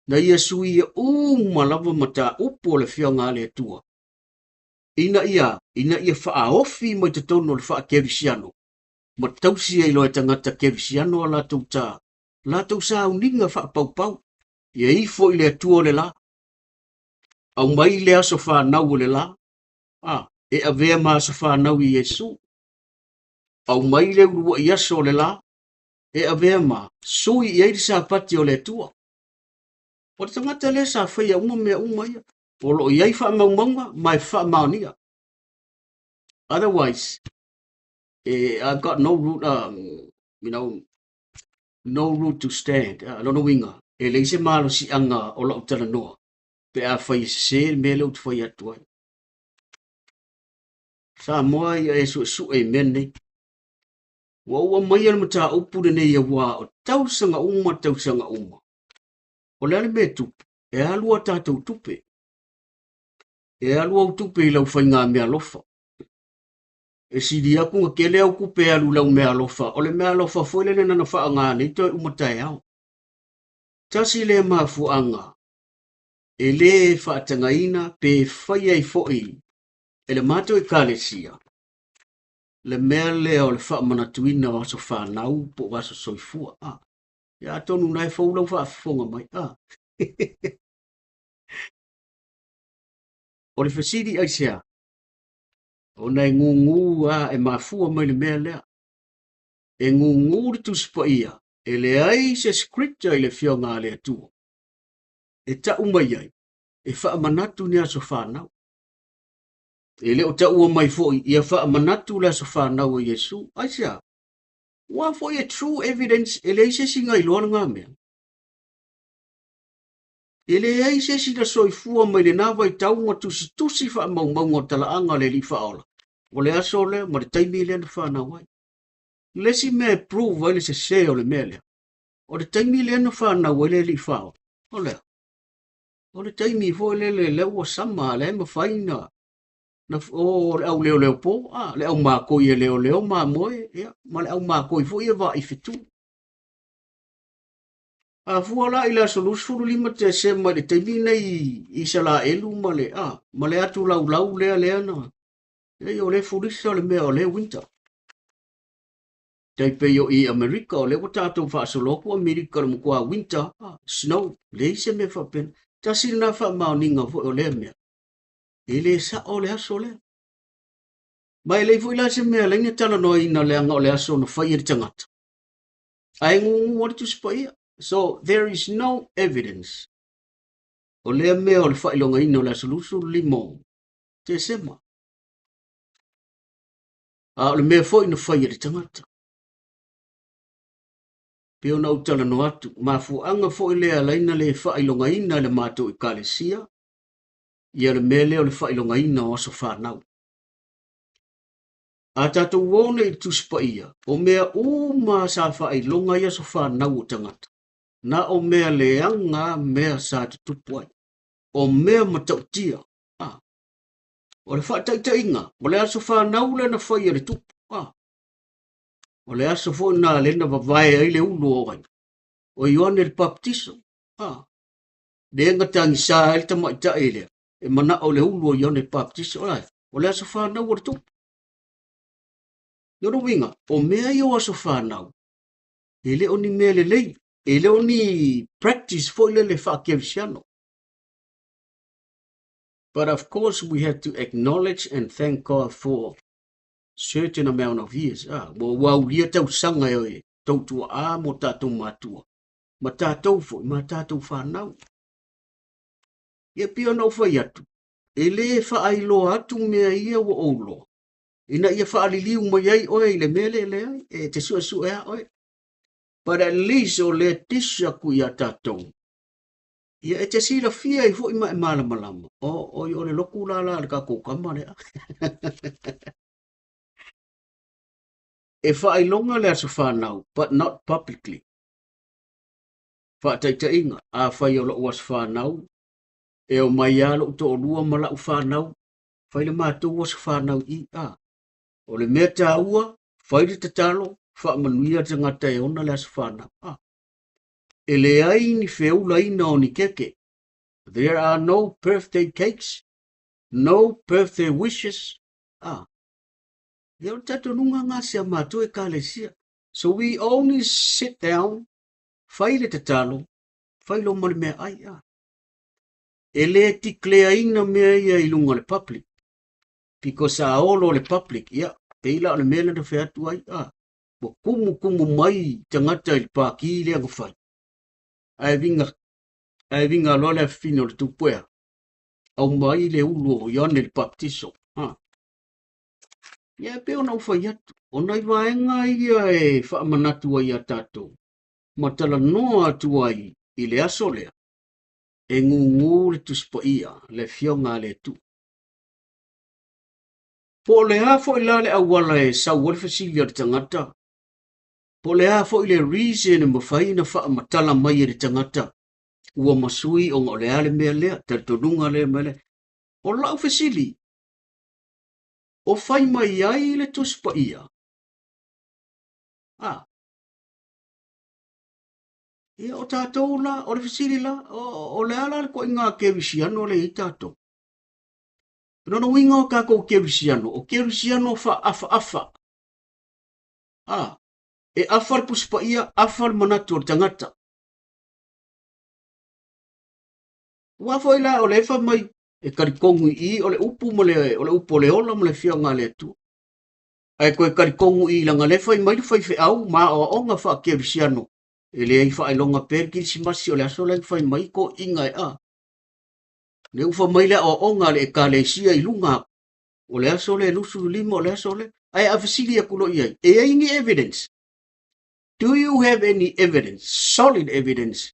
na ia suia uma lava mataupu o le Afioga a le Atua, ina ia, ina ia faaofi mai totonu o le faakerisiano, ma tausi ai loa e tagata kerisiano a latou ta, latou sauniga faapaupau, ia ifo i le Atua o le la, aumai le aso fanau o le la, a, e avea ma aso fanau i Iesu, aumai le uluai aso o le la, e avea ma sui i ai le Sapati o le Atua. O le tagata lea sa faia uma mea uma ia. O lo o i ai faamaumauga ma e faamaonia. Otherwise, I've got no root, no root to stand. Lona uiga, e leai se malosiaga o lau talanoa pe a fai e sese le mea lea ou te fai atu ai. Samoa ia e suesue i mea nei. Ua ou aumaia le mataupu lenei aua o tausaga uma tausaga uma. O le a le mea e tupu? E alu a tatou tupe. E alu au tupe i lau faigameaalofa. E sili atu na tele au tupe e alu i lau meaalofa, o le meaalofa foi lea na faaaoga nei toe uma taeao. Tasi lea mafuaaga e le faatagaina pe fai ai foi e le matou ekalesia le mea lea o le faamanatuina o aso fanau po o aso soifua. Ah, ia atonu na e fou lau faafofoga mai. Ah. O le fesili aisea? Ona e gugu a e mafua mai le mea lea. E gugu le Tusi Paia, e leai se scripture i le Afioga a le Atua e tau mai ai e faamanatu ni aso fanau. E le o taua mai foi ia faamanatu le aso fanau o Iesu. Aisea? Ua foi e true evidence e leai se isi na iloa lena mea. E leai se isi na soifua mai lena vaitau ma tusitusi faamaumauga o talaaga o le Alii Faaola o le aso lea ma le taimi lea na fanau ai. Le isi mea e prove ai le sese o le mea lea, o le taimi lea na fanau ai le Alii Faaola, o lea, o le taimi foi lele lea ua sama, lea e mafai na, na o le au leoleo po, a, le au makoi e leoleo mamoe, ia, ma le au makoi foi e vaai fetu. A fua la i le aso 25 Tesema i le taimi nei i Isalaelu ma le, a, ma le atu laulau lea lea na, e o le fulisa o le mea o le winter. Tai pei o i Amerika, o lea ua tatou faasolo atu Amerika le matua winter, a, snow, leai se mea faapena. Tasi lena faamaoniga foi o lea mea. E le sao le aso lea. Ma e leai foi la se mea laina talanoaina leaga o le aso na fai e le tagata. Ae gugu ai le Tusi Paia. So there is no evidence o lea mea o le faailogaina o le aso 25 o Tesema. A o le mea foi na fai e le tagata. Pe ona ou talanoa atu, mafuaaga foi lea laina le faailogaina e le matou ekalesia ia le mea lea o le faailogaina o aso fanau. A tatou o nei i le Tusi Paia, o mea uma sa faailoga i aso fanau o tagata, na o mea leaga mea sa tutupu ai, o mea matautia. A, o le faataitaiga, o le aso fanau lea na fai e le tupu. A, o le aso foi na lea na vavae ai le ulu o ai, o Ioane le Papatiso. A, lea na tagisa ai le tamaitai lea, e manao le ulu o Ioane le Papatiso. O le aso fanau o le tupu. Lona uiga, o mea ia o aso fanau, e le o ni mea lelei, e le o ni practice foi lele faakerisiano. But of course we have to acknowledge and thank God for certain amount of years. Ah, ua ua aulia tausaga e tautua a mo tatou matua. Ma tatou foi ma tatou fanau. Ia pei ona ou fai atu, e lē faailoa atu mea ia ua ou loa, ina ia faaliliu mai ai oe i le mea lea e leai, e te suesue a oe. But at least o lea dish aku iā tatou, ia e te silafia ai foi ma e malamalama, o, oi o le loku la la a le tatou kama lea. E faailoga le aso fanau, but not publicly. Faataitaiga, afai o lou aso fanau, e omai lava lou toalua ma lau fanau, fai le matou aso fanau i a. O le mea taua, fai le tatalo, faamanuia le tagata e ona le aso fanau. A. E leai ni feulaina o ni keke. There are no birthday cakes, no birthday wishes. A. Ia o le talitonuga lena si a matou ekalesia. So we only sit down, fai le tatalo, fai loa ma le meaai. A. E le declare-ina mea ia i luga o le public. Because a olo le public, ia, pei la o le mea lea na fai atu ai, a, ua kumukumu mai tagata i le pākī lea na fai. Ae viga, ae viga loa le afifina o le tupu ea, aumai le ulu o Ioane le Papatiso. Ha. Ia, e pei ona ou fai atu, o nai vaega ia e faamanatu ai iā tatou, ma talanoa atu ai i le aso lea, e gūgū le Tusi Paia, le Afioga a le Atua. Po o le a foi la le auala e sau ai le fesili a le tagata, po o le a foi le reason e mafai ona faamatala mai e le tagata ua masui ona o le a le mea lea, talitonuga lea ma lea. O lau fesili, o fai mai ai le Tusi Paia? A. Ia, o tatou la, o le fesili la, o, o le a la le koiga kerisiano le i tatou? O lona uiga o tatou kerisiano, o kerisiano faaafaaafa. A, e afa le Tusi Paia, afa le manatu o le tagata. Ua foi la o le fai mai e talitonu i i o le upu ma le, o le upu o le ola ma le afioga a le Atua. Ae toe talitonu i i leaga lea fai mai le faifeau ma aoaoga faakerisiano e leai faailoga pea le Kerisimasi o le aso lea na fai mai toeaiina e a. Lea ua fai mai le aoaoga a le Ekalesia i luga atu, o le aso lea 25 o le aso lea. Ae a fesili atu loa i ai, e i ai ni evidence? Do you have any evidence, solid evidence,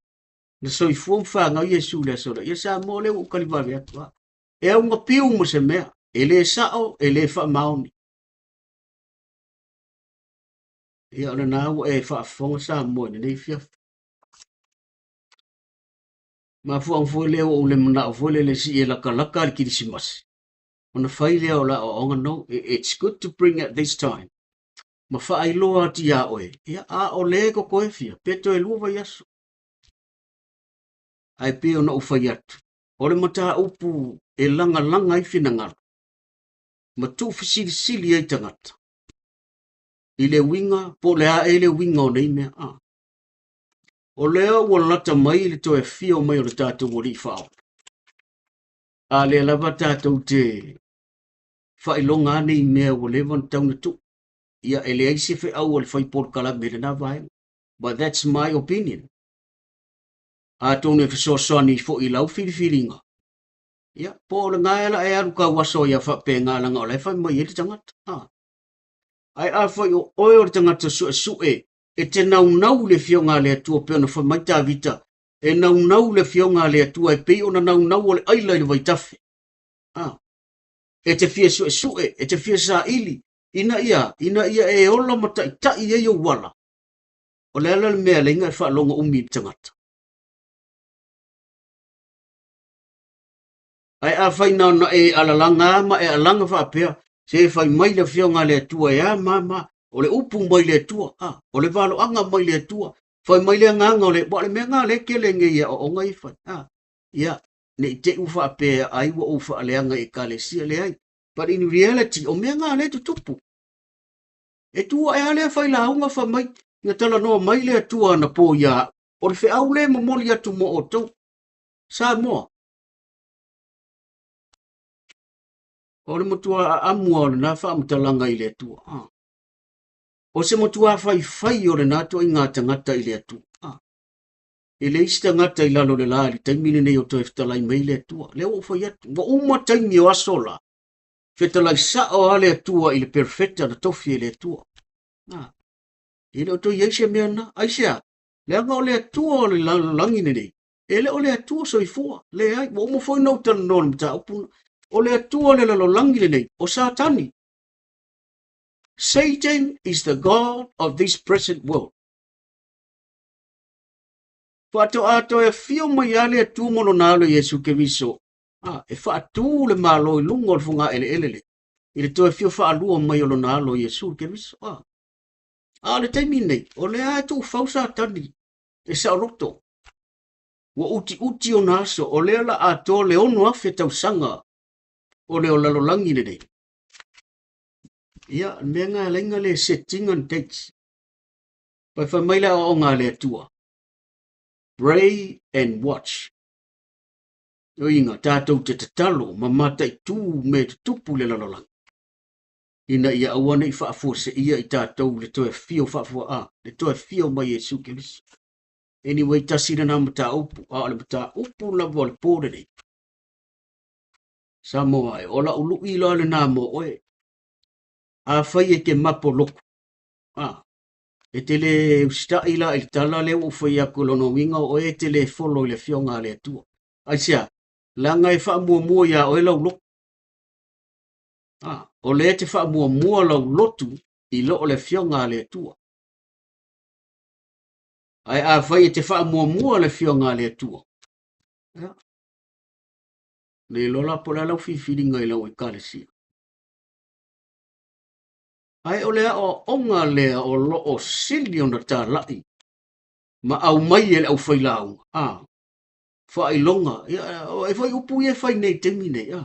na soifua ma fanau Iesu i le aso lea? Ia Samoa lea ua ou tali vave atu a. E auga piu ma se mea, e le sao, e le faamaoni. Ia o lena ua e faafofoga Samoa i lenei afiafi. Mafuaaga foi lea ua ou le manao foi lele sii e latalata le Kerisimasi, ona fai lea o le aoaoga no, it's good to bring at this time. Ma faailoa atu iā oe, ia a o le totoe fia, pe toe lua vaiaso. Ae pei ona ou fai atu, o le mataupu e lagalaga ai finagalo, ma tuufesilisili ai tagata, i le uiga po o le a ea le uiga o nei mea. A. O lea ua lata mai le toe afio mai o le tatou Alii Faaola. A lea lava tatou te faailoga ane i mea ua leva ona tau na tuu. Ia, e leai se feau a le fai polokalame i lena vaega. But that's my opinion. Atonu e fesoasoani foi i lau filifiliga. Ia, po o lena e la e alu tau aso ia faapena leaga o la e fai mai ai le tagata. A. Ae afai o oe o le tagata suesue e te naunau i le Afioga a le Atua pei ona fai mai Tavita, e naunau i le Afioga a le Atua e pei ona naunau o le aila i le vaitafe. A. E te fia suesue, e te fia saili, ina ia, ina ia e ola ma taitai ai ou ala. O le ala le mea leinga e faalogo umi i le tagata. Ae afai na ona e alalaga ma e alaga faapea, se fai mai le Afioga a le Atua e a ma ma, o le upu mai le Atua, a, o le valoaga mai le Atua, fai mai le agaga o le, ua o le mea na le tele nei aoaoga ia fai, a, ia, ne i te i ua faapea ai ua ou faaleaga i ekalesia, leai, but in reality, o mea na le tutupu. E tu ae a lea failauga fai mai, na talanoa mai le Atua anapo ia au, o le feau le momoli atu mo outou. Samoa, O le matua aamu o lena faamatalaga i le Atua. Ah. O se matua faifai o lena toaiga tagata i le Atua. Ah. E leai se tagata i lalo o le la i le taimi lenei o toe fetalai mai le Atua. Lea ua ou fai atu, ua uma taimi o aso la, fetalai sao lava le Atua i le perofeta na tofi e le Atua. Na, e le o toe i ai se mea na. Aisea? Leaga o le Atua o le lalolagi lenei, e le o le Atua soifua. Leai, ua uma foi ona ou talanoa i le mataupu na. O le Atua o le lalolagi lenei, o Satani. Satan is the God of this present world. Faatoa toe afio mai lava le Atua ma lona Alo Iesu Keriso, a, e faatū le Malo i luga o le fogaeleele lea, i le toe afio faalua mai o lona Alo Iesu Keriso. A, a o le taimi nei, o lea e tuufau Satani e saoloto. Ua utiuti ona aso, o lea la atoa le 6,000 tausaga o le lalolagi lenei. Ia, le mea lena e ala ai ona le set ina ni dates. Pai fai mai le aoaoga a le Atua, pray and watch. Uiga, tatou te tatalo ma mataitū mea e tutupu i le lalolagi, ina ia aua ne i faafuaseia i tatou le toe afio faafua, a, le toe afio mai Iesu Keriso. Anyway, tasi lena mataupu, a o le mataupu lava o le pō lenei. Samoa e, o lau lui loa lena mo oe. Afai e te mapo lotu, a, e te le usitai la i le tala lea ua ou fai atu, lona uiga o oe e te le follow i le Afioga a le Atua. Aisea? Leaga e faamuamua iā oe lau lotu. A, o lea e te faamuamua lau lotu i lo o le Afioga a le Atua. Ae afai e te faamuamua le Afioga a le Atua, ia, le iloa la po o le a lau filifiliga i lau Ekalesia. Ae o le aoaoga lea o lo o sili ona talai ma aumai e le aufailauga, a, faailoga, ia, e fai upu ia e fai nei i le taimi nei, a,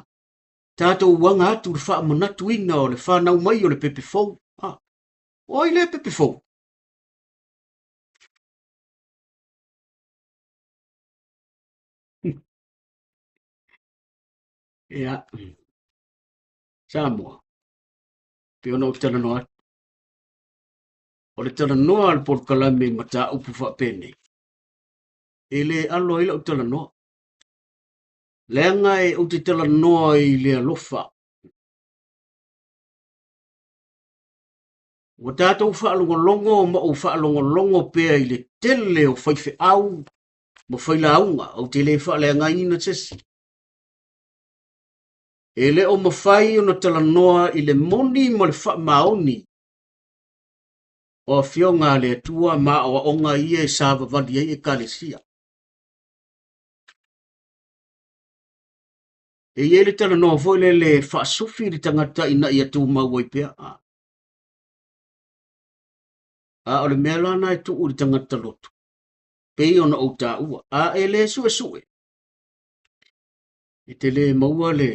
tatou aga atu i le faamanatuina o le fanau mai o le pepe fou, a, o ai lea pepe fou? Ia, Samoa, pei ona ou talanoa atu, o le talanoa a le polokalame i mataupu faapenei, e le alo ai lau talanoa. Leaga e ou te talanoa i le alofa. Ua tatou faalogologo ma ou faalogologo pea i le tele o faifeau ma failauga, ou te le faaleagaina se isi. E le o mafai ona talanoa i le moni ma le faamaoni o Afioga a le Atua ma aoaoga ia e savavali ai Ekalesia. E i ai le talanoa foi lele e faasufi le tagata ina ia tumau ai pea. A o le mea la na e tuu i le tagata lotu, pei ona ou taua, a e le suesue, e te le maua le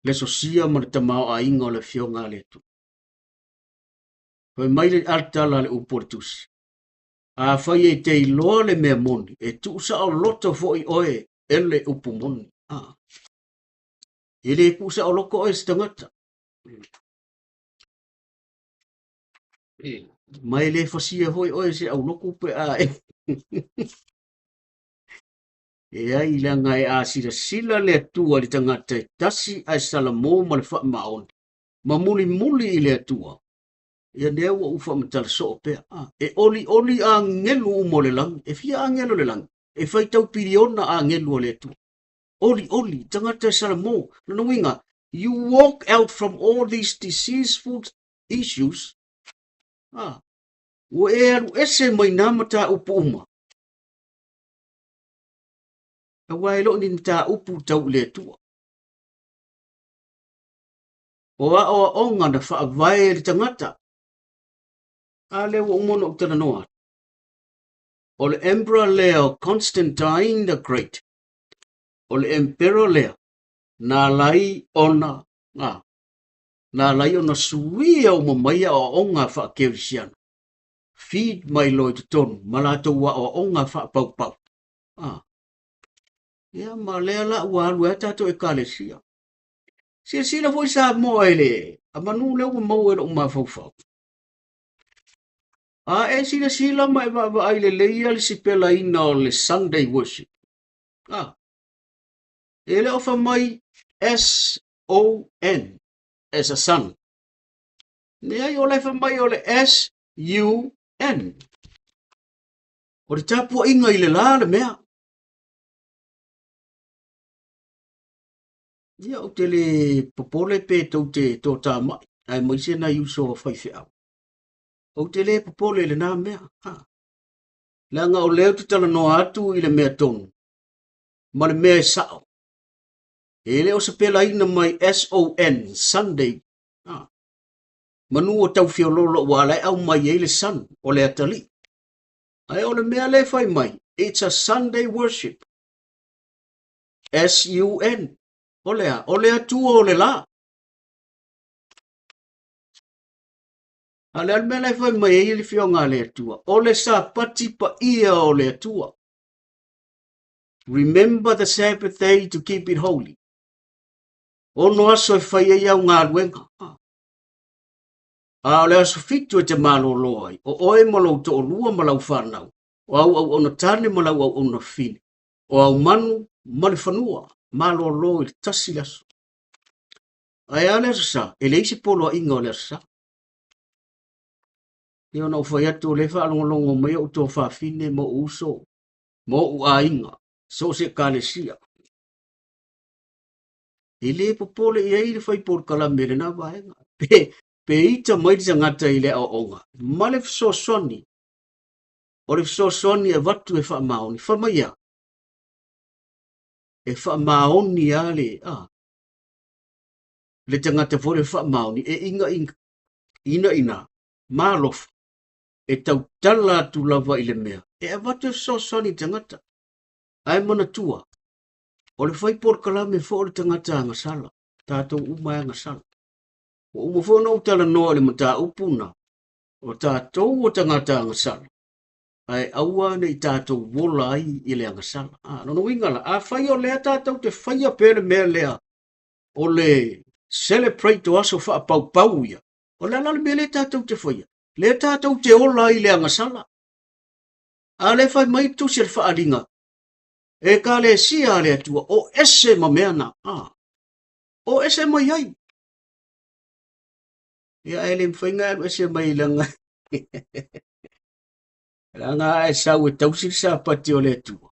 le sosia ma le tamaoaiga o le Afioga a le Atua. Fai mai le tala a le upu o le Tusi, Afai e te iloa le mea moni, e tuusaoloto foi oe e le upu moni. A. E le tuusaoloto oe se tagata. Ma e le fasia foi oe se aulotu pe a e. E ai leaga e a silasila le Atua i le tagata e tasi ae salamo ma le faamaoni, ma mulimuli i le Atua, ia lea ua ou faamatala soo pea. A, e olioli agelu uma o le lagi, e fia agelu o le lagi, e faitau piliona agelu o le Atua. Olioli, tagata e salamo. Lona uiga, you walk out from all these deceaseful issues, a, ua e alu ese mai nā mataupu uma. Aua e le o ni mataupu tau i le Atua. O aoaoga na faavae e le tagata, a lea ua uma ona ou talanoa atu. O le Emperor lea o Constantine the Great, o le Emperor lea na ala ai ona, a, na ala ai ona suia uma mai aoaoga faakerisiano, feed mai loa i totonu ma latou aoaoga faapaupau. A, ia ma lea la ua alu ai tatou Ekalesia. Silasila foi Samoa i le a manu lea ua maua i lou mafaufau. A e silasila ma e vaavaai lelei ia le sipelaina o le Sunday worship, a, e le o fai mai S-O-N as a sun. Leai, o la e fai mai o le S-U-N. O le tapuaiga i le la le mea. Ia, ou te le popole pe tou te toatamai, aemaise nai uso faifeau. Ou te le popole i lena mea. Ha. Leaga o lea ou te talanoa atu i le mea tonu, ma le mea e sao. E le o sapelaina mai S-O-N, Sunday, ha. Manu o tau feololo ua ala e aumai ai le sun, o le atalii. Ae o le mea lea e fai mai, it's a Sunday worship. S-U-N. O le a? O le Atua o le la. A o le a le mea la e fai mai ai le Afioga a le Atua? O le Sapati paia o le Atua. Remember the Sabbath day to keep it holy. Ono aso e fai ai au galuega. A o le aso fitu e te malōlō ai, o oe ma lou toʻolua ma lau fanau, o au auauna tane ma lau auauna fafine, o au manu ma le fanua, malōlō i le tasi le aso. Ae a le Aso Sa? E leai se poloaiga o le Aso Sa. Ia ona ou fai atu o lea e faalogologo mai ou tuafafine ma ou uso ma ou aiga, so o se ekalesia. E le popole i ai le fai polokalame i lena vaega. Pe, pe ita mai le tagata i le aoaoga ma le fesoasoani, o le fesoasoani e avatu e faamaoni, fai mai a, e faamaoni lava le, a, le tagata foi le faamaoni e ina ina ina ma alofa e tautala atu lava i le mea e avatu e fesoasoani i tagata. Ae manatua, o le fai polokalame foi o le tagata agasala, tatou uma e agasala. Ua uma foi ona ou talanoa i le mataupu na, o tatou o tagata agasala, ae aua ne i tatou ola ai i le agasala. A, lona uiga la, afai o lea tatou te faia pea le mea lea o le celebrate o aso faapaupau ia, o le a la le mea lea tatou te faia? Lea tatou te ola ai i le agasala. A o lea e fai mai le tusi a le faaaliga, Ekalesia a le Atua, o ese ma mea na, a, o ese mai ai. Ia, ae le mafai ona e alu ese mai leaga leaga a e sau e tausi le Sapati o le Atua,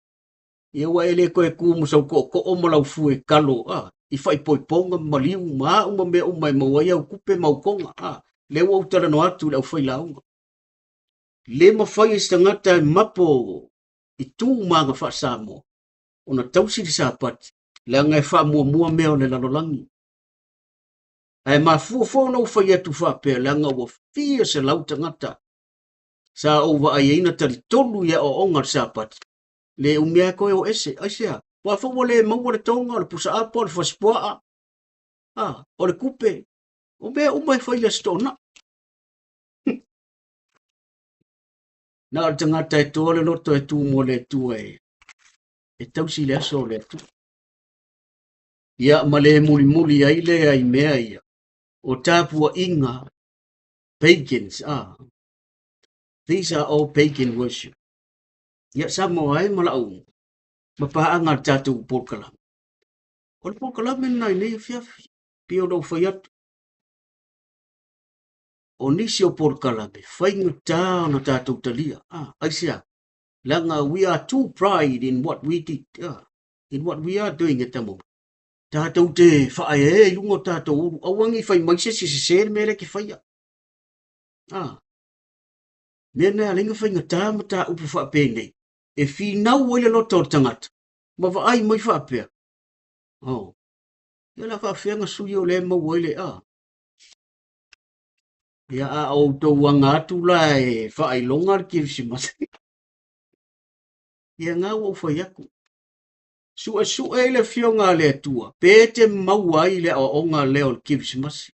ia ua e le toe tu ma sou tootoo ma lau fue kalo a, i faaipoipoga ma maliu ma a uma mea uma e maua ai au tupe ma au toga a, lea ua ou talanoa atu i le aufailauga. Le mafai e se tagata e mapo i tu ma aga faa-Samoa ona tausi le Sapati, leaga e faamuamua mea o le lalolagi. Ae mafua foi ona ou fai atu faapea, leaga ua fia selau tagata sa ou vaai ai na talitonu i aoaoga o le Sapati, le umi lava toe o ese. Aisea? Aua foi ua le maua le toga, o le pusaapa, o le fasipuaa, a, o le kupe, o mea uma e fai i le Aso Toonai. Na o le tagata e toa le loto e tu mo le Atua e, e tausi le aso o le Atua. Ia, ma le mulimuli ai lea i mea ia, o tapuaiga pagans, ah, these are all pagan worship. Ia, Samoa e ma lau mapaaga le tatou polokalame. O le polokalame lena i nei afiafi, pei ona ou fai atu, o nisi o polokalame, faigata ona tatou talia. Ah, aisea? Leaga we are too pride in what we did, ah, in what we are doing at the moment. Tatou te whaaeaea i lunga o tatou uru, aua ne i whai mai se isi e sese le mea lea ke whaia. Ah, mea nei a lenga faigata mataupu faapenei, e finau ai le loto o le tagata, ma vaai mai faapea, oh, ia la faafefea na sui o lea e maua ai le, ah. Ia a outou aga atu la e faailoga le Kerisimasi, ia nga ua ou fai atu. Suesue i le Afioga a le Atua, pe te maua ai le aoaoga lea o le Kerisimasi.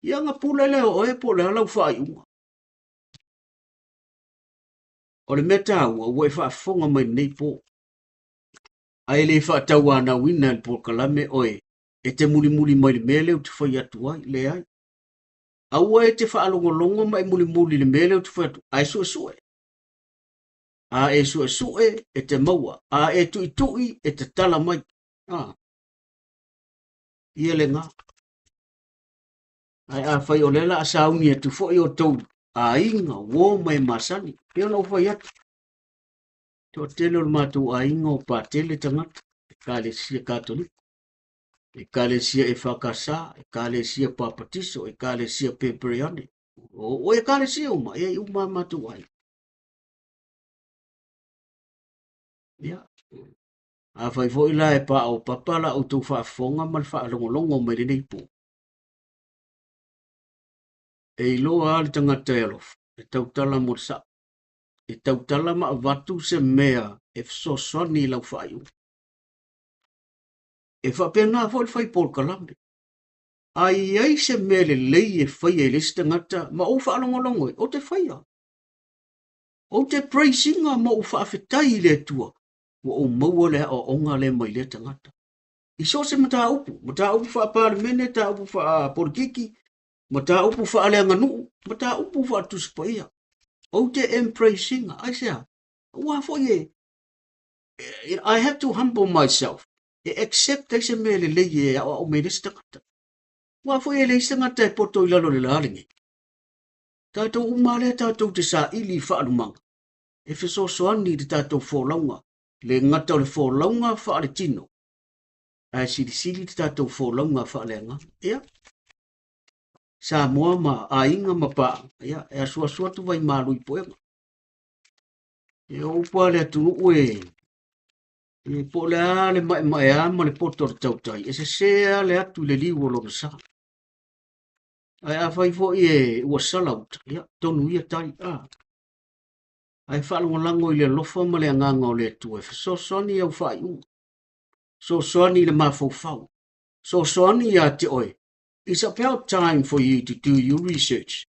Ia ona pule lea o oe po o le a lau faaiuga. O le mea taua, ua e faafofoga mai lenei po. Ae le faatauanauina e le polokalame oe e te mulimuli mai le mea lea ou te fai atu ai. Leai. Aua e te faalogologo ma e mulimuli i le mea lea ou te fai atu, ae suesue. A e suesue, e te maua. A e tuitui, e tatala mai. A. Ia lena. Ae afai o lea la a sauni atu foi outou aiga, uo ma e masani, pei ona ou fai atu, toatele o le matou aiga o patele tagata, Ekalesia Katoliko, Ekalesia EFKS, Ekalesia Papatiso, Ekalesia Pepereane, o Ekalesia uma, e ai uma a matou aiga. Ia, afai foi la e paopapa la outou faafofoga ma le faalogologo mai lenei po, e iloa lava le tagata e alofa, e tautala mo le sao, e tautala ma avatu se mea e fesoasoani i lau faaiuga. E faapena foi le fai polokalame. A i ai se mea lelei e faia e le isi tagata ma ou faalogologo ai, ou te faia. Ou te praise ina ma ou faafetai i le Atua ua ou maua le aoaoga lea mai lea tagata. I so o se mataupu, mataupu faa-Palemene, mataupu faa-polokiki, mataupu faaleaganuu, mataupu faa-Tusi Paia. Ou te embrace ina. Aisea? Aua foi e, I have to humble myself. E accept ai se mea lelei e aoao mai le isi tagata. Aua foi e leai se tagata e poto i lalo o le la lenei. Tatou uma lea tatou te saili i faalumaga e fesoasoani i le tatou folauga, le gata o le folauga faaletino, ae silisili le tatou folauga faaleagaga. Ia, Samoa ma aiga ma paaga, ia, e asuasu atu vaimalu i puega. E o upu a le atunuu e, e po o le a le maemaea ma le poto o le tautai, e sese lava le atu i le liu o lona sa. Ae afai foi e ua sala uta, ia, tonu ia tai, a. Ae faalagolago i le alofa ma le agaga o le Atua e fesoasoani i au faaiuga, fesoasoani i le mafaufau, fesoasoani ia te oe. It's about time for you to do your research.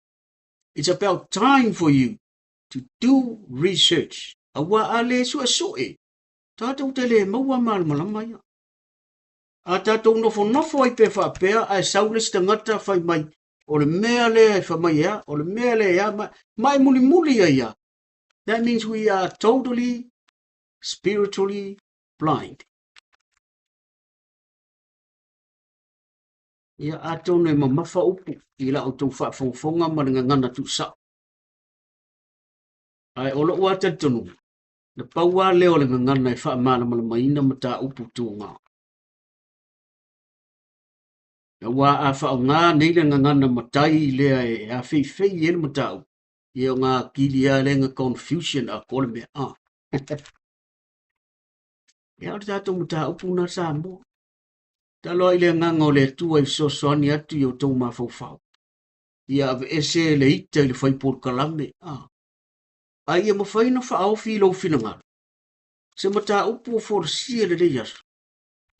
It's about time for you to do research. Aua a le suesue, tatou te le maua malamalama ia. A tatou nofonofo ai pe faapea ae sau le isi tagata fai mai, o le mea lea e fai mai e a, o le mea lea e a, ma e mulimuli ai a. That means we are totally spiritually blind. Ia, atonu e mamafa upu i la outou faafogafoga ma le gagana tuusao. Ae o lou lava talitonuga, na pau lava lea o le gagana e faamalamalamaina mataupu tuga. Aua a faaaoga nei le gagana matai lea e afeifei ai le mataupu, ia o ngā kili lava lea nga confusion atoa le mea. Ah. Ia o le tatou mataupu na Samoa. Taloa i le agaga o le Atua e fesoasoani atu i outou mafaufau. Ia aveese le ita i le fai polokalame. Ah. A ia mafai ona faaofi i lou finagalo se mataupu o folasia i lenei aso,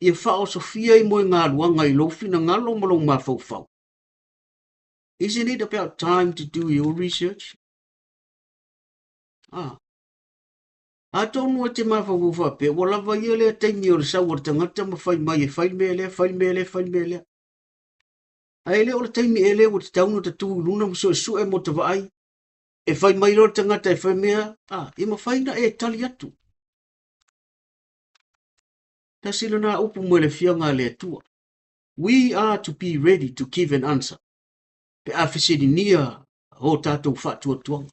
ia faaosofia i moegaluaga i lou finagalo ma lou mafaufau. Isn't it about time to do your research? Ah. Atonu e te mafaufau faapea, ua lava ia lea taimi o le sau o le tagata ma fai mai e fai le mea lea, fai le mea lea, fai le mea lea. Ae le o le taimi ea lea ua tatau ona tatū i luna ma suesue mo ta vaai, e fai mai loa le tagata e fai mea, ah, ia mafai ona e tali atu. Tasi lena upu mai le Afioga a le Atua. We are to be ready to give an answer pe a fesiligia ō tātou faatuatuaga.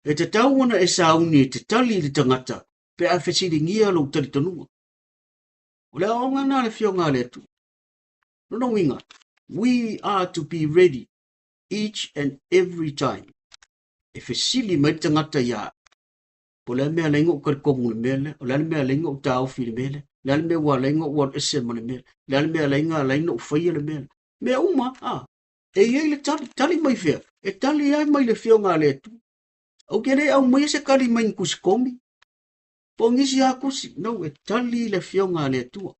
E tatau ana e sauni e te tali i le tagata pe a fesiligia lou talitonuga. O le aoaoga lena a le Afioga a le Atua. Lona uiga, we are to be ready each and every time e fesili mai le tagata ia au, po o le a le mea e ala ai ona ou talitonu i le mea lea, o le a le mea e ala ai ona ou taofi i le mea lea, o le a le mea ua ala ai ona ou alu ese ma le mea lea, o le a le mea e ala ai ona ou faia le mea lea. Mea uma, a, e i ai le tali, tali mai fea? E tali ai mai le Afioga a le Atua. Ou te le aumaia se tali mai ni tusi komi, po o nisi lava tusi, no, e tali le Afioga a le Atua.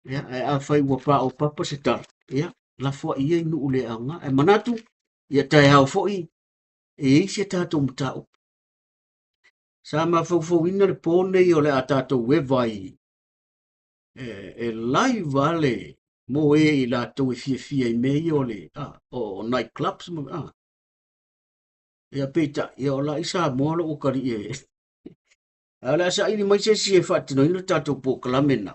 Ia, ae afai ua paopapa se tala, ia, lafoai ia i nuu le aoga. Ae manatu, ia taeao foi, e i ai si a tatou mataupu. Sa mafaufauina le po nei o le a tatou eva i, e, e live a le, Mo e i latou e fiafia i mea ia o le, o night clubs ma, Ia peitai, ia o la i Samoa lou atalii e, ae o le a saili mai se isi e faatinoina le tatou polokalame lena.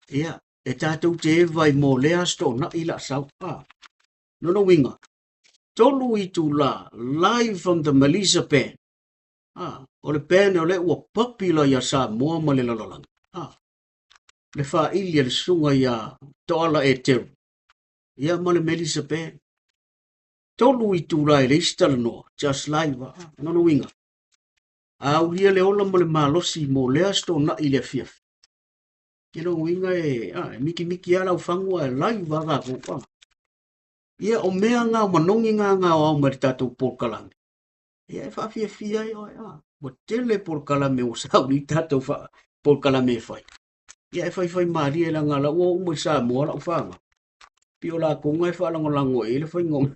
Ia, e tatou te eva ai mo lea Aso Toonai la sau. Lona uiga, 3 itula live from the Melissa Band. O le band o lea ua popular ia Samoa ma le lalolagi. Le faaili a le susuga ia Toala Eteru, ia ma le Melissa Band. 3 itula e leai se talanoa, just live. Lona uiga, a aulia le ola ma le malosi mo lea Aso Toonai i le afiafi. Ia lona uiga e, e mikimiki lava lau fagu ae live lava tatou. Ia o mea ngā, o manogi ngā ngā o ao mai le tatou polokalame. Ia e faafiafia ai oe. Ua tele polokalame ua sauni tatou polokalame e fai. Ia e faifai malie leaga la ua oo mai Samoa lau fanau. Pei o latou ngā e faalagolago i ai le faiga o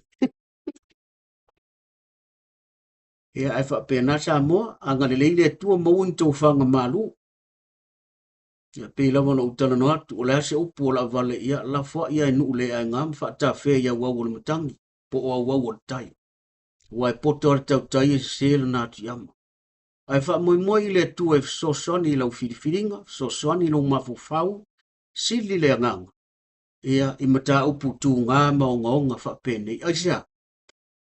Ia ae faapena Samoa, agalelei le Atua maua ni tofaga malu. Ia pei lava ona ou talanoa atu, o le a se upu o laavale, ia lafoai lava i nuu le aega ma faatafea i auau o le matagi, po o auau o le tai. Aua e poto lava le tautai e sese lana atiama. Ae faamoemoe i le Atua e fesoasoani i lau filifiliga, fesoasoani i lou mafaufau, sili le agaga, ia, i mataupu tuga ma ogaoga faapenei. Aisea?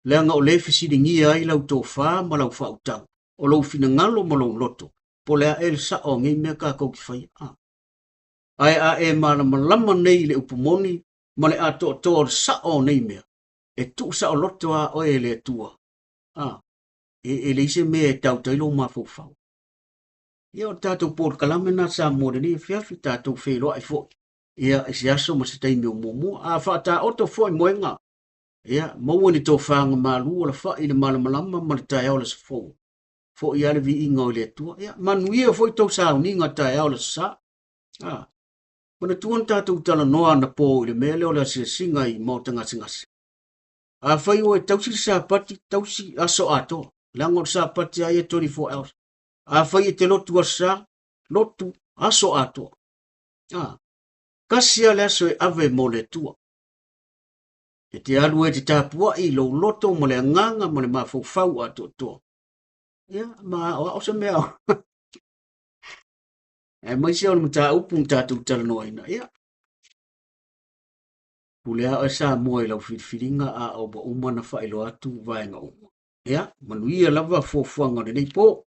Leaga o lea e fesiligia ai lau tofa ma lau faautaga, o lou finagalo ma lou loto, po o le a ea le sao o nei mea tatou te faia. Ae a e malamalama nei i le upu moni ma le atoatoa o le sao o nei mea, e tuusaoloto lava oe e le Atua. E leai se mea e tauta ai lou mafaufau. Ia, o le tatou polokalame lena Samoa i lenei afiafi, tatou feiloai foi ia i se aso ma se taimi o muamua. A faataoto foi moega, ia, maua ni tofaga malu o lafai i le malamalama ma le taeao le aso fou. Foi lava le viiga o le Atua. Ia, manuia foi tou sauniga taeao le aso Sa. Manatua na tatou talanoa anapo i le mea lea o le asiasiga i maota gasegase. Afai oe e tausi le Sapati, tausi aso atoa. Leaga o le Sapati lava ia 24 hours. Afai e te lotu aso Sa, lotu aso atoa. Tasi lava le aso e ave mo le Atua. E te alu ai te tapuai i lou loto ma le agaga ma le mafaufau atoatoa. Ia, ma aoao se mea. Aemaise o le mataupu na tatou talanoaina. Ia, pule lava oe Samoa i lau filifiliga a o ua uma ona faailoa atu vaega uma. Ia, manuia lava fuafuaga o lenei po.